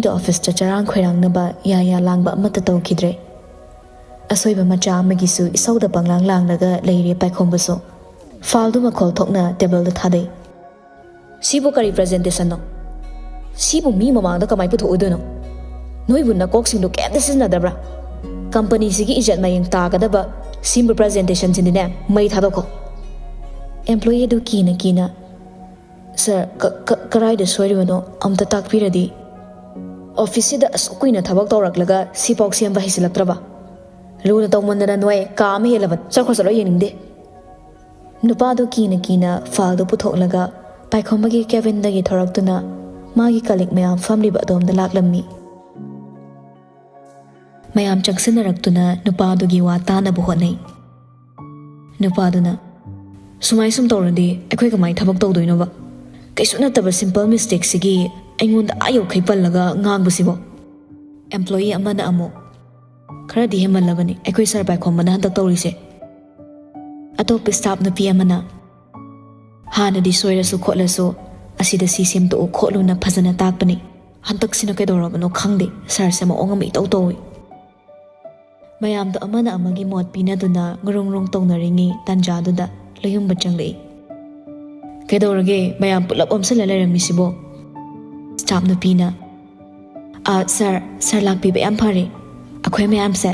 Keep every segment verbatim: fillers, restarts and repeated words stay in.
ꯑꯣꯐꯤꯁꯇ ꯆꯔꯥꯡ ꯈꯣꯏꯔꯥꯡꯅꯕ ꯌꯥ ꯌꯥ ꯂꯥꯡꯕ ꯑꯃꯠꯇ ꯇꯧꯈꯤꯗ꯭ꯔꯦ꯫ ꯑꯁꯣꯏꯕ ꯃꯆꯥ ꯑꯃꯒꯤꯁꯨ ꯏꯁꯧꯗ ꯄꯪꯂꯥꯡ ꯂꯥꯡꯂꯒ ꯂꯩꯔꯦ ꯄꯥꯏꯈꯣꯝꯕꯁꯨ꯫ ꯐꯥꯏꯜꯗꯨ ꯃꯈꯣꯜ ꯊꯣꯛꯅ ꯇꯦꯕꯜꯗ ꯊꯥꯗꯩ꯫ "ꯁꯤꯕꯨ ꯀꯔꯤ ꯄ꯭ꯔꯖꯦꯟꯇꯦꯁꯟꯅꯣ? ꯁꯤꯕꯨ ꯃꯤ ꯃꯃꯥꯡꯗ ꯀꯃꯥꯏ ꯄꯨꯊꯣꯛꯎꯗꯣꯏꯅꯣ? ꯅꯣꯏꯕꯨ ꯅꯀꯣꯛꯁꯤꯡꯗꯣ ꯀꯩꯝꯇ ꯁꯤꯖꯤꯟꯅꯗꯕ꯭ꯔꯥ? ꯀꯝꯄꯅꯤꯁꯤꯒꯤ ꯏꯖꯠ ꯃꯌꯦꯡ ꯇꯥꯒꯗꯕ ꯁꯤꯝꯕ ꯄ꯭ꯔꯖꯦꯟꯇꯦꯁꯟꯁꯤꯗꯤꯅꯦ, ꯃꯩ ꯊꯥꯗꯣꯛꯈꯣ꯫" ꯑꯦꯝꯄ꯭ꯂꯣꯌꯤ ꯑꯗꯨ ꯀꯤꯅ ꯀꯤꯅ, "ꯁꯥꯔ, ꯀ-, ꯀ-, ꯀꯔꯥꯏꯗ ꯁꯣꯏꯔꯤꯕꯅꯣ ꯑꯝꯇ ꯇꯥꯛꯄꯤꯔꯗꯤ?" "ꯑꯣꯐꯤꯁꯁꯤꯗ ꯑꯁꯨꯛ ꯀꯨꯏꯅ ꯊꯕꯛ ꯇꯧꯔꯛꯂꯒ ꯁꯤꯐꯥꯎ ꯁꯦꯝꯕ ꯍꯩꯁꯤꯜꯂꯛꯇ꯭ꯔꯕ? ꯂꯨꯅ ꯇꯧꯃꯟꯗꯅ ꯅꯣꯏ ꯀꯥ ꯑꯃ ꯍꯦꯜꯂꯕ꯫ ꯆꯠꯈ꯭ꯔꯣ, ꯆꯠꯂꯣ, ꯌꯦꯡꯅꯤꯡꯗꯦ꯫" ꯅꯨꯄꯥꯗꯨ ꯀꯤꯅ ꯀꯤꯅ ꯐꯥꯏꯜꯗꯨ ꯄꯨꯊꯣꯛꯂꯒ ꯄꯥꯏꯈꯣꯝꯕꯒꯤ ꯀꯦꯕꯤꯟꯗꯒꯤ ꯊꯣꯔꯛꯇꯨꯅ ꯃꯥꯒꯤ ꯀꯂꯤꯛ ꯃꯌꯥꯝ ꯐꯝꯂꯤꯕ ꯑꯗꯣꯝꯗ ꯂꯥꯛꯂꯝꯃꯤ꯫ ꯃꯌꯥꯝ ꯆꯪꯁꯤꯟꯅꯔꯛꯇꯨꯅ ꯅꯨꯄꯥꯗꯨꯒꯤ ꯋꯥ ꯇꯥꯅꯕ ꯍꯣꯠꯅꯩ꯫ ꯅꯨꯄꯥꯗꯨꯅ, "ꯁꯨꯃꯥꯏ ꯁꯨꯝ ꯇꯧꯔꯗꯤ ꯑꯩꯈꯣꯏ ꯀꯃꯥꯏ ꯊꯕꯛ ꯇꯧꯗꯣꯏꯅꯣꯕ? ꯀꯩꯁꯨ ꯅꯠꯇꯕ ꯁꯤꯝꯄꯜ ꯃꯤꯁꯇꯦꯛꯁꯤꯒꯤ ꯑꯩꯉꯣꯟꯗ ꯑꯥ ꯌꯧꯈꯩ ꯄꯜꯂꯒ ꯉꯥꯡꯕꯁꯤꯕꯣ?" ꯑꯦꯝꯄ꯭ꯂꯣꯌꯤ ꯑꯃꯅ ꯑꯃꯨꯛ, "ꯈꯔꯗꯤ ꯍꯦꯟꯃꯜꯂꯕꯅꯤ ꯑꯩꯈꯣꯏ ꯁꯥꯔ ꯄꯥꯏꯈꯣꯝꯕꯅ ꯍꯟꯗꯛ ꯇꯧꯔꯤꯁꯦ꯫" ꯑꯇꯣꯞꯄ ꯁ꯭ꯇꯥꯐ ꯅꯨꯄꯤ ꯑꯃꯅ, "ꯍꯥꯟꯅꯗꯤ ꯁꯣꯏꯔꯁꯨ ꯈꯣꯠꯂꯁꯨ ꯑꯁꯤꯗ ꯁꯤ ꯁꯦꯝꯗꯣꯛꯎ ꯈꯣꯠꯂꯨꯅ ꯐꯖꯅ ꯇꯥꯛꯄꯅꯤ꯫ ꯍꯟꯗꯛꯁꯤꯅ ꯀꯩꯗꯧꯔꯕꯅꯣ ꯈꯪꯗꯦ, ꯁꯥꯔꯁꯦ ꯃꯑꯣꯡ ꯑꯃ ꯏꯇꯧ ꯇꯧꯏ꯫" ꯃꯌꯥꯝꯗꯣ ꯑꯃꯅ ꯑꯃꯒꯤ ꯃꯣꯠ ꯄꯤꯅꯗꯨꯅ ꯉꯨꯔꯨꯡ ꯉꯨꯔꯨꯡ ꯇꯧꯅꯔꯤꯉꯩ ꯇꯥꯟꯖꯥꯗꯨꯗ ꯂꯣꯌꯨꯝꯕ ꯆꯪꯂꯛꯏ꯫ "ꯀꯩꯗꯧꯔꯒꯦ, ꯃꯌꯥꯝ ꯄꯨꯂꯞ ꯑꯣꯝꯁꯤꯜꯂ ꯂꯩꯔꯝꯃꯤꯁꯤꯕꯣ?" ꯁ꯭ꯇꯥꯐ ꯅꯨꯄꯤꯅ, "ꯑ, ꯁꯥꯔ, ꯁꯥꯔ ꯂꯥꯛꯄꯤꯕ ꯌꯥꯝ ꯐꯔꯦ꯫ ꯑꯩꯈꯣꯏ ꯃꯌꯥꯝꯁꯦ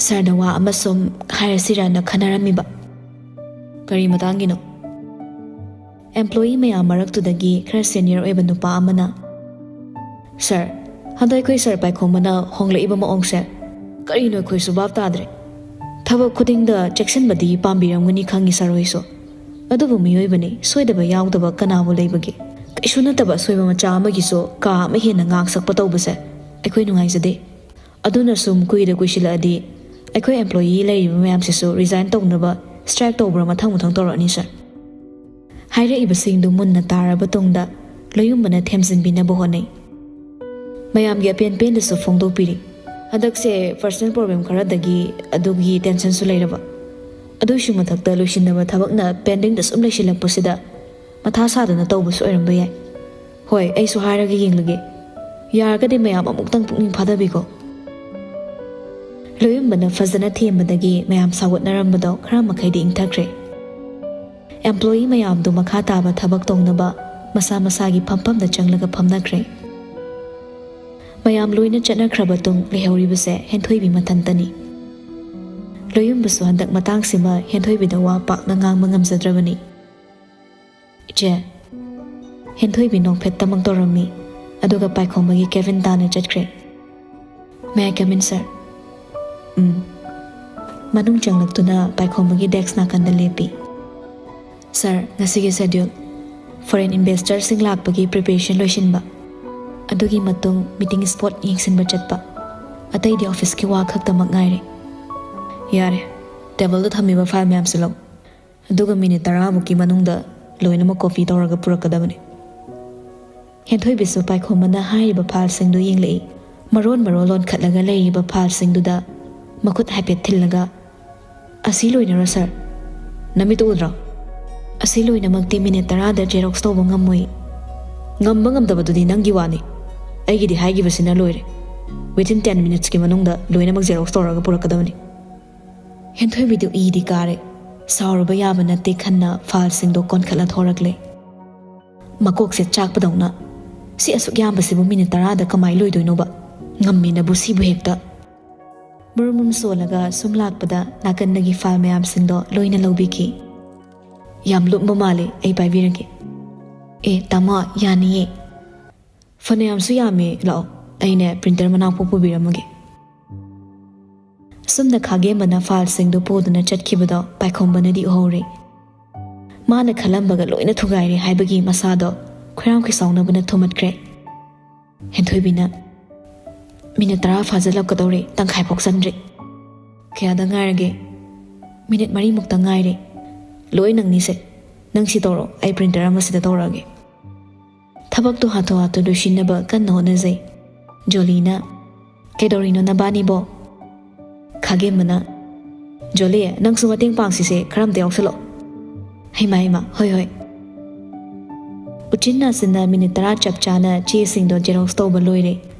ꯁꯥꯔꯗ ꯋꯥ ꯑꯃ ꯁꯨꯝ ꯍꯥꯏꯔꯁꯤꯔꯅ ꯈꯟꯅꯔꯝꯃꯤꯕ꯫" "ꯀꯔꯤ ꯃꯇꯥꯡꯒꯤꯅꯣ?" ꯑꯦꯝꯄ꯭ꯂꯣꯌꯤ ꯃꯌꯥꯝ ꯃꯔꯛꯇꯨꯗꯒꯤ ꯈꯔ ꯁꯦꯅꯤꯌꯔ ꯑꯣꯏꯕ ꯅꯨꯄꯥ ꯑꯃꯅ, "ꯁꯥꯔ, ꯍꯟꯗꯛ ꯑꯩꯈꯣꯏ ꯁꯥꯔ ꯄꯥꯏꯈꯣꯝꯕꯅ ꯍꯣꯡꯂꯛꯏꯕ ꯃꯑꯣꯡꯁꯦ ꯀꯔꯤꯅꯣ ꯑꯩꯈꯣꯏꯁꯨ ꯚꯥꯞ ꯇꯥꯗ꯭ꯔꯦ꯫ ꯊꯕꯛ ꯈꯨꯗꯤꯡꯗ ꯆꯦꯛꯁꯤꯟꯕꯗꯤ ꯄꯥꯝꯕꯤꯔꯝꯒꯅꯤ ꯈꯪꯉꯤ ꯁꯥꯔ ꯍꯣꯏꯁꯨ꯫ ꯑꯗꯨꯕꯨ ꯃꯤꯑꯣꯏꯕꯅꯤ, ꯁꯣꯏꯗꯕ ꯌꯥꯎꯗꯕ ꯀꯅꯥꯕꯨ ꯂꯩꯕꯒꯦ? ꯀꯩꯁꯨ ꯅꯠꯇꯕ ꯑꯁꯣꯏꯕ ꯃꯆꯥ ꯑꯃꯒꯤꯁꯨ ꯀꯥ ꯑꯃ ꯍꯦꯟꯅ ꯉꯥꯛ ꯁꯛꯄ ꯇꯧꯕꯁꯦ ꯑꯩꯈꯣꯏ ꯅꯨꯡꯉꯥꯏꯖꯗꯦ꯫ ꯑꯗꯨꯅ ꯁꯨꯝ ꯀꯨꯏꯗ ꯀꯨꯏꯁꯤꯜꯂꯛꯑꯗꯤ ꯑꯩꯈꯣꯏ ꯑꯦꯝꯄ꯭ꯂꯣꯌꯤ ꯂꯩꯔꯤꯕ ꯃꯌꯥꯝꯁꯤꯁꯨ ꯔꯤꯖꯥꯏꯟ ꯇꯧꯅꯕ ꯁ꯭ꯇ꯭ꯔꯥꯏꯛ ꯇꯧꯕ꯭ꯔꯥ ꯃꯊꯪ ꯃꯊꯪ ꯇꯧꯔꯛꯑꯅꯤ ꯁꯥꯔ꯫" ꯍꯥꯏꯔꯛꯏꯕꯁꯤꯡꯗꯨ ꯃꯨꯟꯅ ꯇꯥꯔꯕ ꯇꯨꯡꯗ ꯂꯣꯌꯨꯝꯕꯅ ꯊꯦꯝꯖꯤꯟꯕꯤꯅꯕ ꯍꯣꯠꯅꯩ꯫ ꯃꯌꯥꯝꯒꯤ ꯑꯄꯦꯟ ꯄꯦꯟꯗꯁꯨ ꯐꯣꯡꯗꯣꯛꯄꯤꯔꯤ꯫ "ꯍꯟꯗꯛꯁꯦ ꯄꯔꯁꯅꯦꯜ ꯄ꯭ꯔꯣꯕ꯭ꯂꯦꯝ ꯈꯔꯗꯒꯤ ꯑꯗꯨꯒꯤ ꯇꯦꯟꯁꯟꯁꯨ ꯂꯩꯔꯕ꯫ ꯑꯗꯨꯒꯤꯁꯨ ꯃꯊꯛꯇ ꯂꯣꯏꯁꯤꯟꯅꯕ ꯊꯕꯛꯅ ꯄꯦꯟꯗꯤꯡꯗ ꯁꯨꯝ ꯂꯩꯁꯤꯜꯂꯛꯄꯁꯤꯗ ꯃꯊꯥ ꯁꯥꯗꯅ ꯇꯧꯕꯁꯨ ꯑꯣꯏꯔꯝꯕ ꯌꯥꯏ꯫ ꯍꯣꯏ, ꯑꯩꯁꯨ ꯍꯥꯏꯔꯒ ꯌꯦꯡꯂꯒꯦ꯫" ꯌꯥꯔꯒꯗꯤ ꯃꯌꯥꯝ ꯑꯃꯨꯛꯇꯪ ꯄꯨꯛꯅꯤꯡ ꯐꯥꯗꯕꯤꯀꯣ꯫ ꯂꯣꯌꯨꯝꯕꯅ ꯐꯖꯅ ꯊꯦꯝꯕꯗꯒꯤ ꯃꯌꯥꯝ ꯁꯥꯎꯒꯠꯅꯔꯝꯕꯗꯣ ꯈꯔ ꯃꯈꯩꯗꯤ ꯏꯪꯊꯈ꯭ꯔꯦ꯫ ꯑꯦꯝꯄ꯭ꯂꯣꯌꯤ ꯃꯌꯥꯝꯗꯨ ꯃꯈꯥ ꯇꯥꯕ ꯊꯕꯛ ꯇꯧꯅꯕ ꯃꯁꯥ ꯃꯁꯥꯒꯤ ꯐꯝꯐꯝꯗ ꯆꯪꯂꯒ ꯐꯝꯅꯈ꯭ꯔꯦ꯫ ꯃꯌꯥꯝ ꯂꯣꯏꯅ ꯆꯠꯅꯈ꯭ꯔꯕ ꯇꯨꯡ ꯂꯩꯍꯧꯔꯤꯕꯁꯦ ꯍꯦꯟꯊꯣꯏꯕꯤ ꯃꯊꯟꯇꯅꯤ꯫ ꯂꯣꯌꯨꯝꯕꯁꯨ ꯍꯟꯗꯛ ꯃꯇꯥꯡꯁꯤꯃ ꯍꯦꯟꯊꯣꯏꯕꯤꯗ ꯋꯥ ꯄꯥꯛꯅ ꯉꯥꯡꯕ ꯉꯝꯖꯗ꯭ꯔꯕꯅꯤ꯫ "ꯏꯆꯦ", ꯍꯦꯟꯊꯣꯏꯕꯤ ꯅꯣꯛꯐꯦꯠꯇꯃꯛ ꯇꯧꯔꯝꯃꯤ꯫ ꯑꯗꯨꯒ ꯄꯥꯏꯈꯣꯝꯕꯒꯤ ꯀꯦꯕꯤꯟ ꯇꯥꯟꯅ ꯆꯠꯈ꯭ꯔꯦ꯫ "May I come in, sir?" "ꯎꯝ꯫" ꯃꯅꯨꯡ ꯆꯪꯂꯛꯇꯨꯅ ꯄꯥꯏꯈꯣꯝꯕꯒꯤ ꯗꯦꯁ꯭ꯛ ꯅꯥꯀꯟꯗ ꯂꯦꯞꯄꯤ꯫ "Sir, ꯉꯁꯤꯒꯤ ꯁꯦꯗ꯭ꯌꯨꯜ: ꯐꯣꯔꯦꯟ ꯏꯟꯚꯦꯁꯇꯔꯁꯤꯡ ꯂꯥꯛꯄꯒꯤ ꯄ꯭ꯔꯤꯄꯦꯔꯦꯁꯟ ꯂꯣꯏꯁꯤꯟꯕ, ꯑꯗꯨꯒꯤ ꯃꯇꯨꯡ ꯃꯤꯇꯤꯡ ꯁ꯭ꯄꯣꯠ ꯌꯦꯡꯁꯤꯟꯕ ꯆꯠꯄ, ꯑꯇꯩꯗꯤ ꯑꯣꯐꯤꯁꯀꯤ ꯋꯥ ꯈꯛꯇꯃꯛ ꯉꯥꯏꯔꯦ꯫" "ꯌꯥꯔꯦ, ꯇꯦꯕꯜꯗ ꯊꯝꯃꯤꯕ ꯐꯥꯏꯜ ꯃꯌꯥꯝꯁꯤ ꯂꯧ, ꯑꯗꯨꯒ ꯃꯤꯅꯤꯠ ꯇꯔꯥꯃꯨꯛꯀꯤ ꯃꯅꯨꯡꯗ ꯂꯣꯏꯅꯃꯛ ꯀꯣꯄꯤ ꯇꯧꯔꯒ ꯄꯨꯔꯛꯀꯗꯕꯅꯤ꯫" ꯍꯦꯟꯊꯣꯏꯕꯤꯁꯨ ꯄꯥꯏꯈꯣꯝꯕꯅ ꯍꯥꯏꯔꯤꯕ ꯐꯥꯏꯜꯁꯤꯡꯗꯨ ꯌꯦꯡꯂꯛꯏ꯫ ꯃꯔꯣꯟ ꯃꯔꯣꯟ ꯂꯣꯟꯈꯠꯂꯒ ꯂꯩꯔꯤꯕ ꯐꯥꯏꯜꯁꯤꯡꯗꯨꯗ ꯃꯈꯨꯠ ꯍꯥꯏꯐꯦꯠ ꯊꯤꯜꯂꯒ, "ꯑꯁꯤ ꯂꯣꯏꯅꯔꯣ, ꯁꯥꯔ? ꯅꯃꯤꯠꯇꯨ ꯎꯗ꯭ꯔꯣ? ꯑꯁꯤ ꯂꯣꯏꯅꯃꯛꯇꯤ ꯃꯤꯅꯤꯠ ꯇꯔꯥꯗ ꯖꯦꯔꯣꯛꯁ ꯇꯧꯕ ꯉꯝꯃꯣꯏ꯫" "ꯉꯝꯕ ꯉꯝꯗꯕꯗꯨꯗꯤ ꯅꯪꯒꯤ ꯋꯥꯅꯤ꯫ ꯑꯩꯒꯤꯗꯤ ꯍꯥꯏꯈꯤꯕꯁꯤꯅ ꯂꯣꯏꯔꯦ꯫ Within ten minutesꯀꯤ ꯃꯅꯨꯡꯗ ꯂꯣꯏꯅꯃꯛ ꯖꯦꯔꯣꯛꯁ ꯇꯧꯔꯒ ꯄꯨꯔꯛꯀꯗꯕꯅꯤ꯫" ꯍꯦꯟꯊꯣꯏꯕꯤꯗꯨ ꯏꯗꯤ ꯀꯥꯔꯦ꯫ ꯁꯥꯎꯔꯨꯕ ꯌꯥꯕ ꯅꯠꯇꯦ ꯈꯟꯅ ꯐꯥꯏꯜꯁꯤꯡꯗꯣ ꯀꯣꯟꯈꯠꯂ ꯊꯣꯔꯛꯂꯦ꯫ ꯃꯀꯣꯛꯁꯦ ꯆꯥꯛꯄꯗꯧꯅ, "ꯁꯤ ꯑꯁꯨꯛ ꯌꯥꯝꯕꯁꯤꯕꯨ ꯃꯤꯅꯤꯠ ꯇꯔꯥꯗ ꯀꯃꯥꯏ ꯂꯣꯏꯗꯣꯏꯅꯣꯕ? ꯉꯝꯃꯦꯅꯕꯨ ꯁꯤꯕꯨ ꯍꯦꯛꯇ!" ꯃꯔꯨꯝ ꯃꯔꯨꯝ ꯁꯣꯜꯂꯒ ꯁꯨꯝ ꯂꯥꯛꯄꯗ ꯅꯥꯀꯟꯗꯒꯤ ꯐꯥꯏꯜ ꯃꯌꯥꯝꯁꯤꯡꯗꯣ ꯂꯣꯏꯅ ꯂꯧꯕꯤꯈꯤ꯫ "ꯌꯥꯝ ꯂꯨꯝꯕ ꯃꯥꯜꯂꯦ, ꯑꯩ ꯄꯥꯏꯕꯤꯔꯒꯦ꯫" "ꯑꯦ ꯇꯥꯃꯣ, ꯌꯥꯅꯤꯌꯦ꯫ ꯐꯅꯌꯥꯝꯁꯨ ꯌꯥꯝꯃꯦ, ꯂꯥꯛꯑꯣ, ꯑꯩꯅꯦ ꯄ꯭ꯔꯤꯟꯇꯔ ꯃꯅꯥꯛꯐꯥꯎ ꯄꯨꯕꯤꯔꯝꯃꯒꯦ꯫" ꯑꯁꯨꯝꯅ ꯈꯥꯒꯦꯝꯕꯅ ꯐꯥꯏꯜꯁꯤꯡꯗꯨ ꯄꯨꯗꯨꯅ ꯆꯠꯈꯤꯕꯗꯣ ꯄꯥꯏꯈꯣꯝꯕꯅꯗꯤ ꯎꯍꯧꯔꯦ꯫ ꯃꯥꯅ ꯈꯜꯂꯝꯕꯒ ꯂꯣꯏꯅ ꯊꯨꯒꯥꯏꯔꯦ ꯍꯥꯏꯕꯒꯤ ꯃꯁꯥꯗꯣ ꯈꯣꯏꯔꯥꯡ ꯈꯣꯏꯁꯥꯎꯅꯕꯅ ꯊꯨꯝꯃꯠꯈ꯭ꯔꯦ꯫ ꯍꯦꯟꯊꯣꯏꯕꯤꯅ, "ꯃꯤꯅꯤꯠ ꯇꯔꯥ ꯐꯥꯖꯤꯜꯂꯛꯀꯗꯧꯔꯦ, ꯇꯪꯈꯥꯏ ꯐꯥꯎ ꯆꯟꯗ꯭ꯔꯤ꯫" "ꯀꯌꯥꯗ ꯉꯥꯏꯔꯒꯦ?" "ꯃꯤꯅꯤꯠ ꯃꯔꯤꯃꯨꯛꯇ ꯉꯥꯏꯔꯦ꯫" "ꯂꯣꯏ ꯅꯪꯅꯤꯁꯦ꯫ ꯅꯪ ꯁꯤ ꯇꯧꯔꯣ, ꯑꯩ ꯄ꯭ꯔꯤꯟꯇꯔ ꯑꯃ ꯁꯤꯗ ꯇꯧꯔꯛꯑꯒꯦ꯫" ꯊꯕꯛꯇꯣ ꯍꯥꯊꯨ ꯍꯥꯊꯨ ꯂꯣꯏꯁꯤꯟꯅꯕ ꯀꯟꯅ ꯍꯣꯠꯅꯖꯩ꯫ ꯖꯣꯂꯤꯅ, "ꯀꯩꯗꯧꯔꯤꯅꯣ ꯅꯕꯥꯅꯤꯕꯣ?" ꯈꯥꯒꯦꯝꯕꯅ, "ꯖꯣꯂꯤ, ꯅꯪꯁꯨ ꯃꯇꯦꯡ ꯄꯥꯡꯁꯤꯁꯦ, ꯈꯔ ꯑꯝꯇ ꯌꯥꯎꯁꯜꯂꯛꯑꯣ꯫" "ꯍꯩꯃꯥ, ꯍꯩꯃꯥ, ꯍꯣꯏ, ꯍꯣꯏ꯫" ꯎꯆꯤꯟ ꯅꯥꯆꯤꯟꯅ ꯃꯤꯅꯤꯠ ꯇꯔꯥ ꯆꯞ ꯆꯥꯅ ꯆꯦꯁꯤꯡꯗꯣ ꯖꯦꯔꯣꯛꯁ ꯇꯧꯕ ꯂꯣꯏꯔꯦ꯫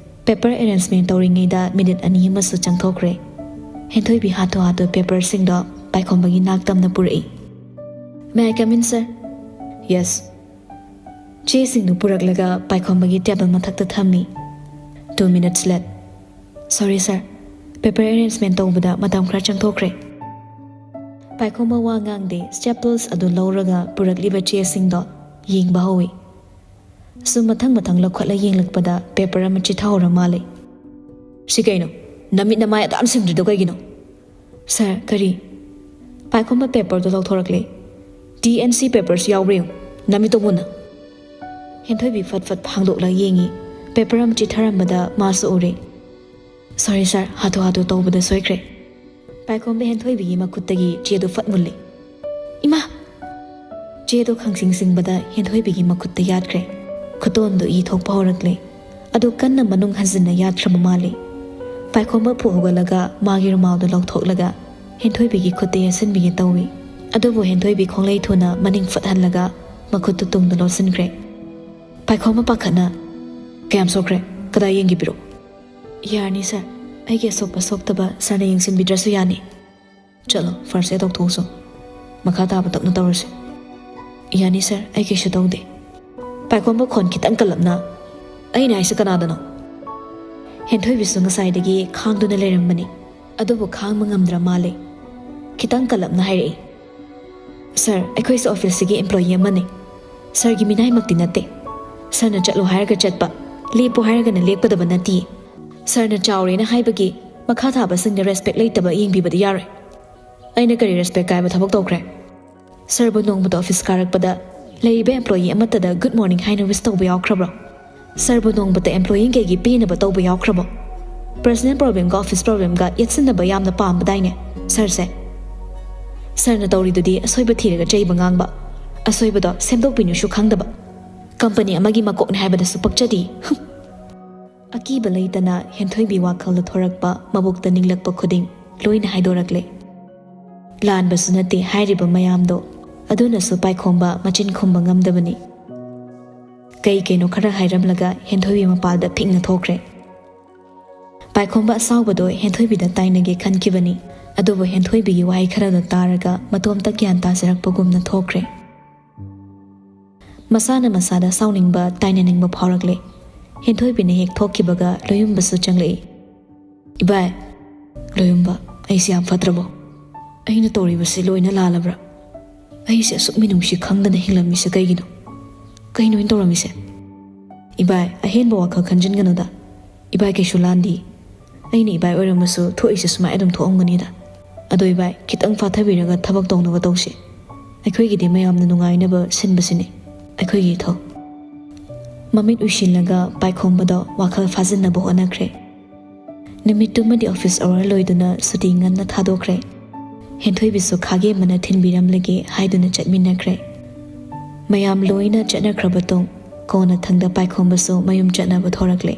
ꯄꯦꯄꯔ ꯑꯦꯔꯦꯟꯖꯃꯦꯟ ꯇꯧꯔꯤꯉꯩꯗ ꯃꯤꯅꯤꯠ ꯑꯅꯤ ꯑꯃꯁꯨ ꯆꯪꯊꯣꯛꯈ꯭ꯔꯦ꯫ ꯍꯦꯟꯊꯣꯏꯕꯤ ꯍꯥꯊꯨ ꯍꯥꯊꯨ ꯄꯦꯄꯔꯁꯤꯡꯗꯣ ꯄꯥꯏꯈꯣꯝꯕꯒꯤ ꯅꯥꯛ ꯇꯝꯅ ꯄꯨꯔꯛꯏ꯫ "May I come in, sir?" "Yes." ꯆꯦꯁꯤꯡꯗꯨ ꯄꯨꯔꯛꯂꯒ ꯄꯥꯏꯈꯣꯝꯕꯒꯤ ꯇꯦꯕꯜ ꯃꯊꯛꯇ ꯊꯝꯃꯤ꯫ "Two minutes late." "Sorry, sir. Paper arrangement ꯇꯧꯕꯗ ꯃꯇꯝ ꯈꯔ ꯆꯪꯊꯣꯛꯈ꯭ꯔꯦ꯫" ꯄꯥꯏꯈꯣꯝꯕ ꯋꯥ ꯉꯥꯡꯗꯦ, ꯁ꯭ꯇꯦꯄꯜꯁ ꯑꯗꯨ ꯂꯧꯔꯒ ꯄꯨꯔꯛꯂꯤꯕ ꯆꯦꯁꯤꯡꯗꯣ ꯌꯦꯡꯕ ꯍꯧꯏ꯫ ꯁꯨꯝ ꯃꯊꯪ ꯃꯊꯪ ꯂꯧꯈꯠꯂ ꯌꯦꯡꯂꯛꯄꯗ ꯄꯦꯄꯔ ꯑꯃ ꯆꯤꯊꯍꯧꯔ ꯃꯥꯜꯂꯦ꯫ "ꯁꯤ ꯀꯩꯅꯣ? ꯅꯃꯤꯠ ꯅꯃꯥꯏ ꯑꯗꯨꯛ ꯌꯥꯝ ꯁꯤꯡꯗ꯭ꯔꯤꯗꯣ ꯀꯩꯒꯤꯅꯣ?" "ꯁꯥꯔ, ꯀꯔꯤ?" ꯄꯥꯏꯈꯣꯝꯕ ꯄꯦꯄꯔꯗꯣ ꯂꯧꯊꯣꯔꯛꯂꯦ꯫ "ꯇꯤ ꯑꯦꯟ ꯁꯤ ꯄꯦꯄꯔꯁꯨ ꯌꯥꯎꯕ꯭ꯔꯥ ꯌꯦꯡꯉꯨ, ꯅꯃꯤꯠꯇꯣ ꯃꯨꯟꯅ!" ꯍꯦꯟꯊꯣꯏꯕꯤ ꯐꯠ ꯐꯠ ꯍꯥꯡꯗꯣꯛꯂ ꯌꯦꯡꯉꯤ꯫ ꯄꯦꯄꯔ ꯑꯃ ꯆꯤꯊꯔꯝꯕꯗ ꯃꯥꯁꯨ ꯎꯔꯦ꯫ "Sorry, ꯁꯥꯔ, ꯍꯥꯊꯨ ꯍꯥꯊꯨ ꯇꯧꯕꯗ ꯁꯣꯏꯈ꯭ꯔꯦ꯫" ꯄꯥꯏꯈꯣꯝꯕ ꯍꯦꯟꯊꯣꯏꯕꯤꯒꯤ ꯃꯈꯨꯠꯇꯒꯤ ꯆꯦꯗꯨ ꯐꯠ ꯃꯨꯜꯂꯤ꯫ "ꯏꯃꯥ!" ꯆꯦꯗꯣ ꯈꯪꯁꯤꯡ ꯁꯤꯡꯕꯗ ꯍꯦꯟꯊꯣꯏꯕꯤꯒꯤ ꯃꯈꯨꯠꯇ ꯌꯥꯠꯈ꯭ꯔꯦ꯫ ꯈꯨꯇꯣꯟꯗꯨ ꯏ ꯊꯣꯛꯄ ꯍꯧꯔꯛꯂꯦ꯫ ꯑꯗꯨ ꯀꯟꯅ ꯃꯅꯨꯡ ꯍꯟꯖꯤꯟꯅ ꯌꯥꯠꯈ꯭ꯔꯕ ꯃꯥꯜꯂꯤ꯫ ꯄꯥꯏꯈꯣꯝꯕ ꯐꯨ ꯍꯧꯒꯠꯂꯒ ꯃꯥꯒꯤ ꯔꯨꯃꯥꯜꯗꯨ ꯂꯧꯊꯣꯛꯂꯒ ꯍꯦꯟꯊꯣꯏꯕꯤꯒꯤ ꯈꯨꯠꯇ ꯌꯦꯠꯁꯤꯟꯕꯤꯒꯦ ꯇꯧꯏ꯫ ꯑꯗꯨꯕꯨ ꯍꯦꯟꯊꯣꯏꯕꯤ ꯈꯣꯡꯂꯩ ꯊꯨꯅ ꯃꯅꯤꯡ ꯐꯠ ꯍꯜꯂꯒ ꯃꯈꯨꯠꯇꯨ ꯇꯨꯡꯗ ꯂꯣꯠꯁꯤꯟꯈ꯭ꯔꯦ꯫ ꯄꯥꯏꯈꯣꯝꯕ ꯄꯥꯈꯠꯅ, "ꯀꯌꯥꯝ ꯁꯣꯛꯈ꯭ꯔꯦ? ꯀꯗꯥꯏ ꯌꯦꯡꯒꯦ ꯄꯤꯔꯛꯑꯣ꯫" "ꯌꯥꯔꯅꯤ ꯁꯥꯔ, ꯑꯩꯒꯤ ꯑꯁꯣꯛꯄ ꯁꯣꯛꯇꯕ ꯁꯥꯔꯅ ꯌꯦꯡꯁꯤꯟꯕꯤꯗ꯭ꯔꯁꯨ ꯌꯥꯅꯤ꯫" "ꯆꯠꯂꯣ, ꯐꯥꯔꯁ ꯑꯦꯗ ꯇꯧꯊꯣꯛꯎꯁꯣ꯫ ꯃꯈꯥ ꯇꯥꯕ ꯇꯞꯅ ꯇꯧꯔꯁꯤ꯫" "ꯌꯥꯅꯤ ꯁꯥꯔ, ꯑꯩ ꯀꯩꯁꯨ ꯇꯧꯗꯦ꯫" ꯄꯥꯏꯈꯣꯝꯕ ꯈꯣꯟ ꯈꯤꯇꯪ ꯀꯜꯂꯞꯅ, "ꯑꯩꯅ ꯍꯥꯏꯁꯦ ꯀꯅꯥꯗꯅꯣ?" ꯍꯦꯟꯊꯣꯏꯕꯤꯁꯨ ꯉꯁꯥꯏꯗꯒꯤ ꯈꯥꯡꯗꯨꯅ ꯂꯩꯔꯝꯕꯅꯤ, ꯑꯗꯨꯕꯨ ꯈꯥꯡꯕ ꯉꯝꯗ꯭ꯔ ꯃꯥꯜꯂꯦ꯫ ꯈꯤꯇꯪ ꯀꯜꯂꯞꯅ ꯍꯥꯏꯔꯛꯏ, "ꯁꯥꯔ, ꯑꯩꯈꯣꯏꯁꯨ ꯑꯣꯐꯤꯁꯁꯤꯒꯤ ꯑꯦꯝꯄ꯭ꯂꯣꯌꯤ ꯑꯃꯅꯤ꯫ ꯁꯥꯔꯒꯤ ꯃꯤꯅꯥꯏꯃꯛꯇꯤ ꯅꯠꯇꯦ꯫ ꯁꯥꯔꯅ ꯆꯠꯂꯣ ꯍꯥꯏꯔꯒ ꯆꯠꯄ, ꯂꯦꯞꯄꯣ ꯍꯥꯏꯔꯒꯅ ꯂꯦꯞꯀꯗꯕ ꯅꯠꯇꯤꯌꯦ꯫ ꯁꯥꯔꯅ ꯆꯥꯎꯔꯦꯅ ꯍꯥꯏꯕꯒꯤ ꯃꯈꯥ ꯊꯥꯕꯁꯤꯡꯗ ꯔꯦꯁꯄꯦꯛ ꯂꯩꯇꯕ ꯌꯦꯡꯕꯤꯕꯗꯤ ꯌꯥꯔꯣꯏ꯫" "ꯑꯩꯅ ꯀꯔꯤ ꯔꯦꯁꯄꯦꯛ ꯀꯥꯏꯕ ꯊꯕꯛ ꯇꯧꯈ꯭ꯔꯦ?" "ꯁꯥꯔꯕꯨ ꯅꯣꯡꯃꯇ ꯑꯣꯐꯤꯁ ꯀꯥꯔꯛꯄꯗ ꯂꯩꯔꯤꯕ ꯑꯦꯝꯄ꯭ꯂꯣꯌꯤ ꯑꯃꯠꯇꯗ ꯒꯨꯗ ꯃꯣꯔꯅꯤꯡ ꯍꯥꯏꯅ ꯋꯤꯁ ꯇꯧꯕ ꯌꯥꯎꯈ꯭ꯔꯕ꯭ꯔꯣ? ꯁꯥꯔꯕꯨ ꯅꯣꯡꯃꯇ ꯑꯦꯝꯄ꯭ꯂꯣꯌꯤꯈꯩꯒꯤ ꯄꯦꯟꯅꯕ ꯇꯧꯕ ꯌꯥꯎꯈ꯭ꯔꯕꯣ? ꯄꯔꯁꯅꯦꯜ ꯄ꯭ꯔꯣꯕ꯭ꯂꯦꯝꯒ ꯑꯣꯐꯤꯁ ꯄ꯭ꯔꯣꯕ꯭ꯂꯦꯝꯒ ꯌꯦꯠꯁꯤꯟꯅꯕ ꯌꯥꯝꯅ ꯄꯥꯝꯕꯗꯥꯏꯅꯦ ꯁꯥꯔꯁꯦ?" "ꯁꯥꯔꯅ ꯇꯧꯔꯤꯗꯨꯗꯤ ꯑꯁꯣꯏꯕ ꯊꯤꯔꯒ ꯆꯩꯕ ꯉꯥꯡꯕ, ꯑꯁꯣꯏꯕꯗꯣ ꯁꯦꯝꯗꯣꯛꯄꯤꯅꯨꯁꯨ ꯈꯪꯗꯕ꯫ ꯀꯝꯄꯅꯤ ꯑꯃꯒꯤ ꯃꯀꯣꯛꯅꯤ ꯍꯥꯏꯕꯗꯁꯨ ꯄꯛꯆꯗꯦ꯫" ꯍꯨꯝ꯫ ꯑꯀꯤꯕ ꯂꯩꯇꯅ ꯍꯦꯟꯊꯣꯏꯕꯤ ꯋꯥꯈꯜꯗ ꯊꯣꯔꯛꯄ, ꯃꯕꯣꯛꯇ ꯅꯤꯡꯂꯛꯄ ꯈꯨꯗꯤꯡ ꯂꯣꯏꯅ ꯍꯥꯏꯗꯣꯔꯛꯂꯦ꯫ ꯂꯥꯟꯕꯁꯨ ꯅꯠꯇꯦ ꯍꯥꯏꯔꯤꯕ ꯃꯌꯥꯝꯗꯣ, ꯑꯗꯨꯅꯁꯨ ꯄꯥꯏꯈꯣꯝꯕ ꯃꯆꯤꯟ ꯈꯨꯝꯕ ꯉꯝꯗꯕꯅꯤ꯫ ꯀꯩ ꯀꯩꯅꯣ ꯈꯔ ꯍꯥꯏꯔꯝꯂꯒ ꯍꯦꯟꯊꯣꯏꯕꯤ ꯃꯄꯥꯜꯗ ꯐꯤꯡꯅ ꯊꯣꯛꯈ꯭ꯔꯦ꯫ ꯄꯥꯏꯈꯣꯝꯕ ꯑꯁꯥꯎꯕꯗꯣ ꯍꯦꯟꯊꯣꯏꯕꯤꯗ ꯇꯥꯏꯅꯒꯦ ꯈꯟꯈꯤꯕꯅꯤ, ꯑꯗꯨꯕꯨ ꯍꯦꯟꯊꯣꯏꯕꯤꯒꯤ ꯋꯥꯍꯩ ꯈꯔꯗꯣ ꯇꯥꯔꯒ ꯃꯇꯣꯝꯇ ꯒ꯭ꯌꯥꯟ ꯇꯥꯖꯔꯛꯄꯒꯨꯝꯅ ꯊꯣꯛꯈ꯭ꯔꯦ꯫ ꯃꯁꯥꯅ ꯃꯁꯥꯗ ꯁꯥꯎꯅꯤꯡꯕ, ꯇꯥꯏꯅꯅꯤꯡꯕ ꯐꯥꯎꯔꯛꯂꯦ꯫ ꯍꯦꯟꯊꯣꯏꯕꯤꯅ ꯍꯦꯛ ꯊꯣꯛꯈꯤꯕꯒ ꯂꯣꯌꯨꯝꯕꯁꯨ ꯆꯪꯂꯛꯏ꯫ "ꯏꯕꯥꯏ!" "ꯂꯣꯌꯨꯝꯕ, ꯑꯩꯁꯦ ꯌꯥꯝ ꯐꯠꯇ꯭ꯔꯕꯣ? ꯑꯩꯅ ꯇꯧꯔꯤꯕꯁꯤ ꯂꯣꯏꯅ ꯂꯥꯜꯂꯕ꯭ꯔꯥ? ꯑꯩꯁꯦ ꯑꯁꯨꯛ ꯃꯤꯅꯨꯡꯁꯤ ꯈꯪꯗꯅ ꯍꯤꯡꯂꯝꯃꯤꯁꯦ ꯀꯩꯒꯤꯅꯣ? ꯀꯩꯅꯣ ꯑꯩꯅ ꯇꯧꯔꯝꯃꯤꯁꯦ?" "ꯏꯕꯥꯏ, ꯑꯍꯦꯟꯕ ꯋꯥꯈꯜ ꯈꯟꯖꯤꯟꯒꯅꯨꯗ꯫ ꯏꯕꯥꯏ ꯀꯩꯁꯨ ꯂꯥꯟꯗꯤ꯫ ꯑꯩꯅ ꯏꯕꯥꯏ ꯑꯣꯏꯔꯝꯃꯁꯨ ꯊꯣꯛꯏꯁꯦ ꯁꯨꯃꯥꯏ ꯑꯗꯨꯝ ꯊꯣꯛꯑꯝꯒꯅꯤꯗ꯫ ꯑꯗꯣ ꯏꯕꯥꯏ, ꯈꯤꯇꯪ ꯐꯥꯊꯕꯤꯔꯒ ꯊꯕꯛ ꯇꯧꯅꯕ ꯇꯧꯁꯤ꯫ ꯑꯩꯈꯣꯏꯒꯤꯗꯤ ꯃꯌꯥꯝꯅ ꯅꯨꯡꯉꯥꯏꯅꯕ ꯁꯤꯟꯕꯁꯤꯅꯤ ꯑꯩꯈꯣꯏꯒꯤ ꯏꯊꯧ꯫" ꯃꯃꯤꯠ ꯎꯏꯁꯤꯜꯂꯒ ꯄꯥꯏꯈꯣꯝꯕꯗꯣ ꯋꯥꯈꯜ ꯐꯥꯖꯤꯟꯅꯕ ꯍꯣꯠꯅꯈ꯭ꯔꯦ꯫ ꯅꯨꯃꯤꯠꯇꯨꯃꯗꯤ ꯑꯣꯐꯤꯁ ꯑꯋꯥꯔ ꯂꯣꯏꯗꯨꯅ ꯁꯨꯇꯤ ꯉꯟꯅ ꯊꯥꯗꯣꯛꯈ꯭ꯔꯦ꯫ ꯍꯦꯟꯊꯣꯏꯕꯤꯁꯨ ꯈꯥꯒꯦꯝꯕꯅ ꯊꯤꯟꯕꯤꯔꯝꯂꯒꯦ ꯍꯥꯏꯗꯨꯅ ꯆꯠꯃꯤꯟꯅꯈ꯭ꯔꯦ꯫ ꯃꯌꯥꯝ ꯂꯣꯏꯅ ꯆꯠꯅꯈ꯭ꯔꯕ ꯇꯨꯡ ꯀꯣꯟꯅꯊꯪꯗ ꯄꯥꯏꯈꯣꯝꯕꯁꯨ ꯃꯌꯨꯝ ꯆꯠꯅꯕ ꯊꯣꯔꯛꯂꯦ꯫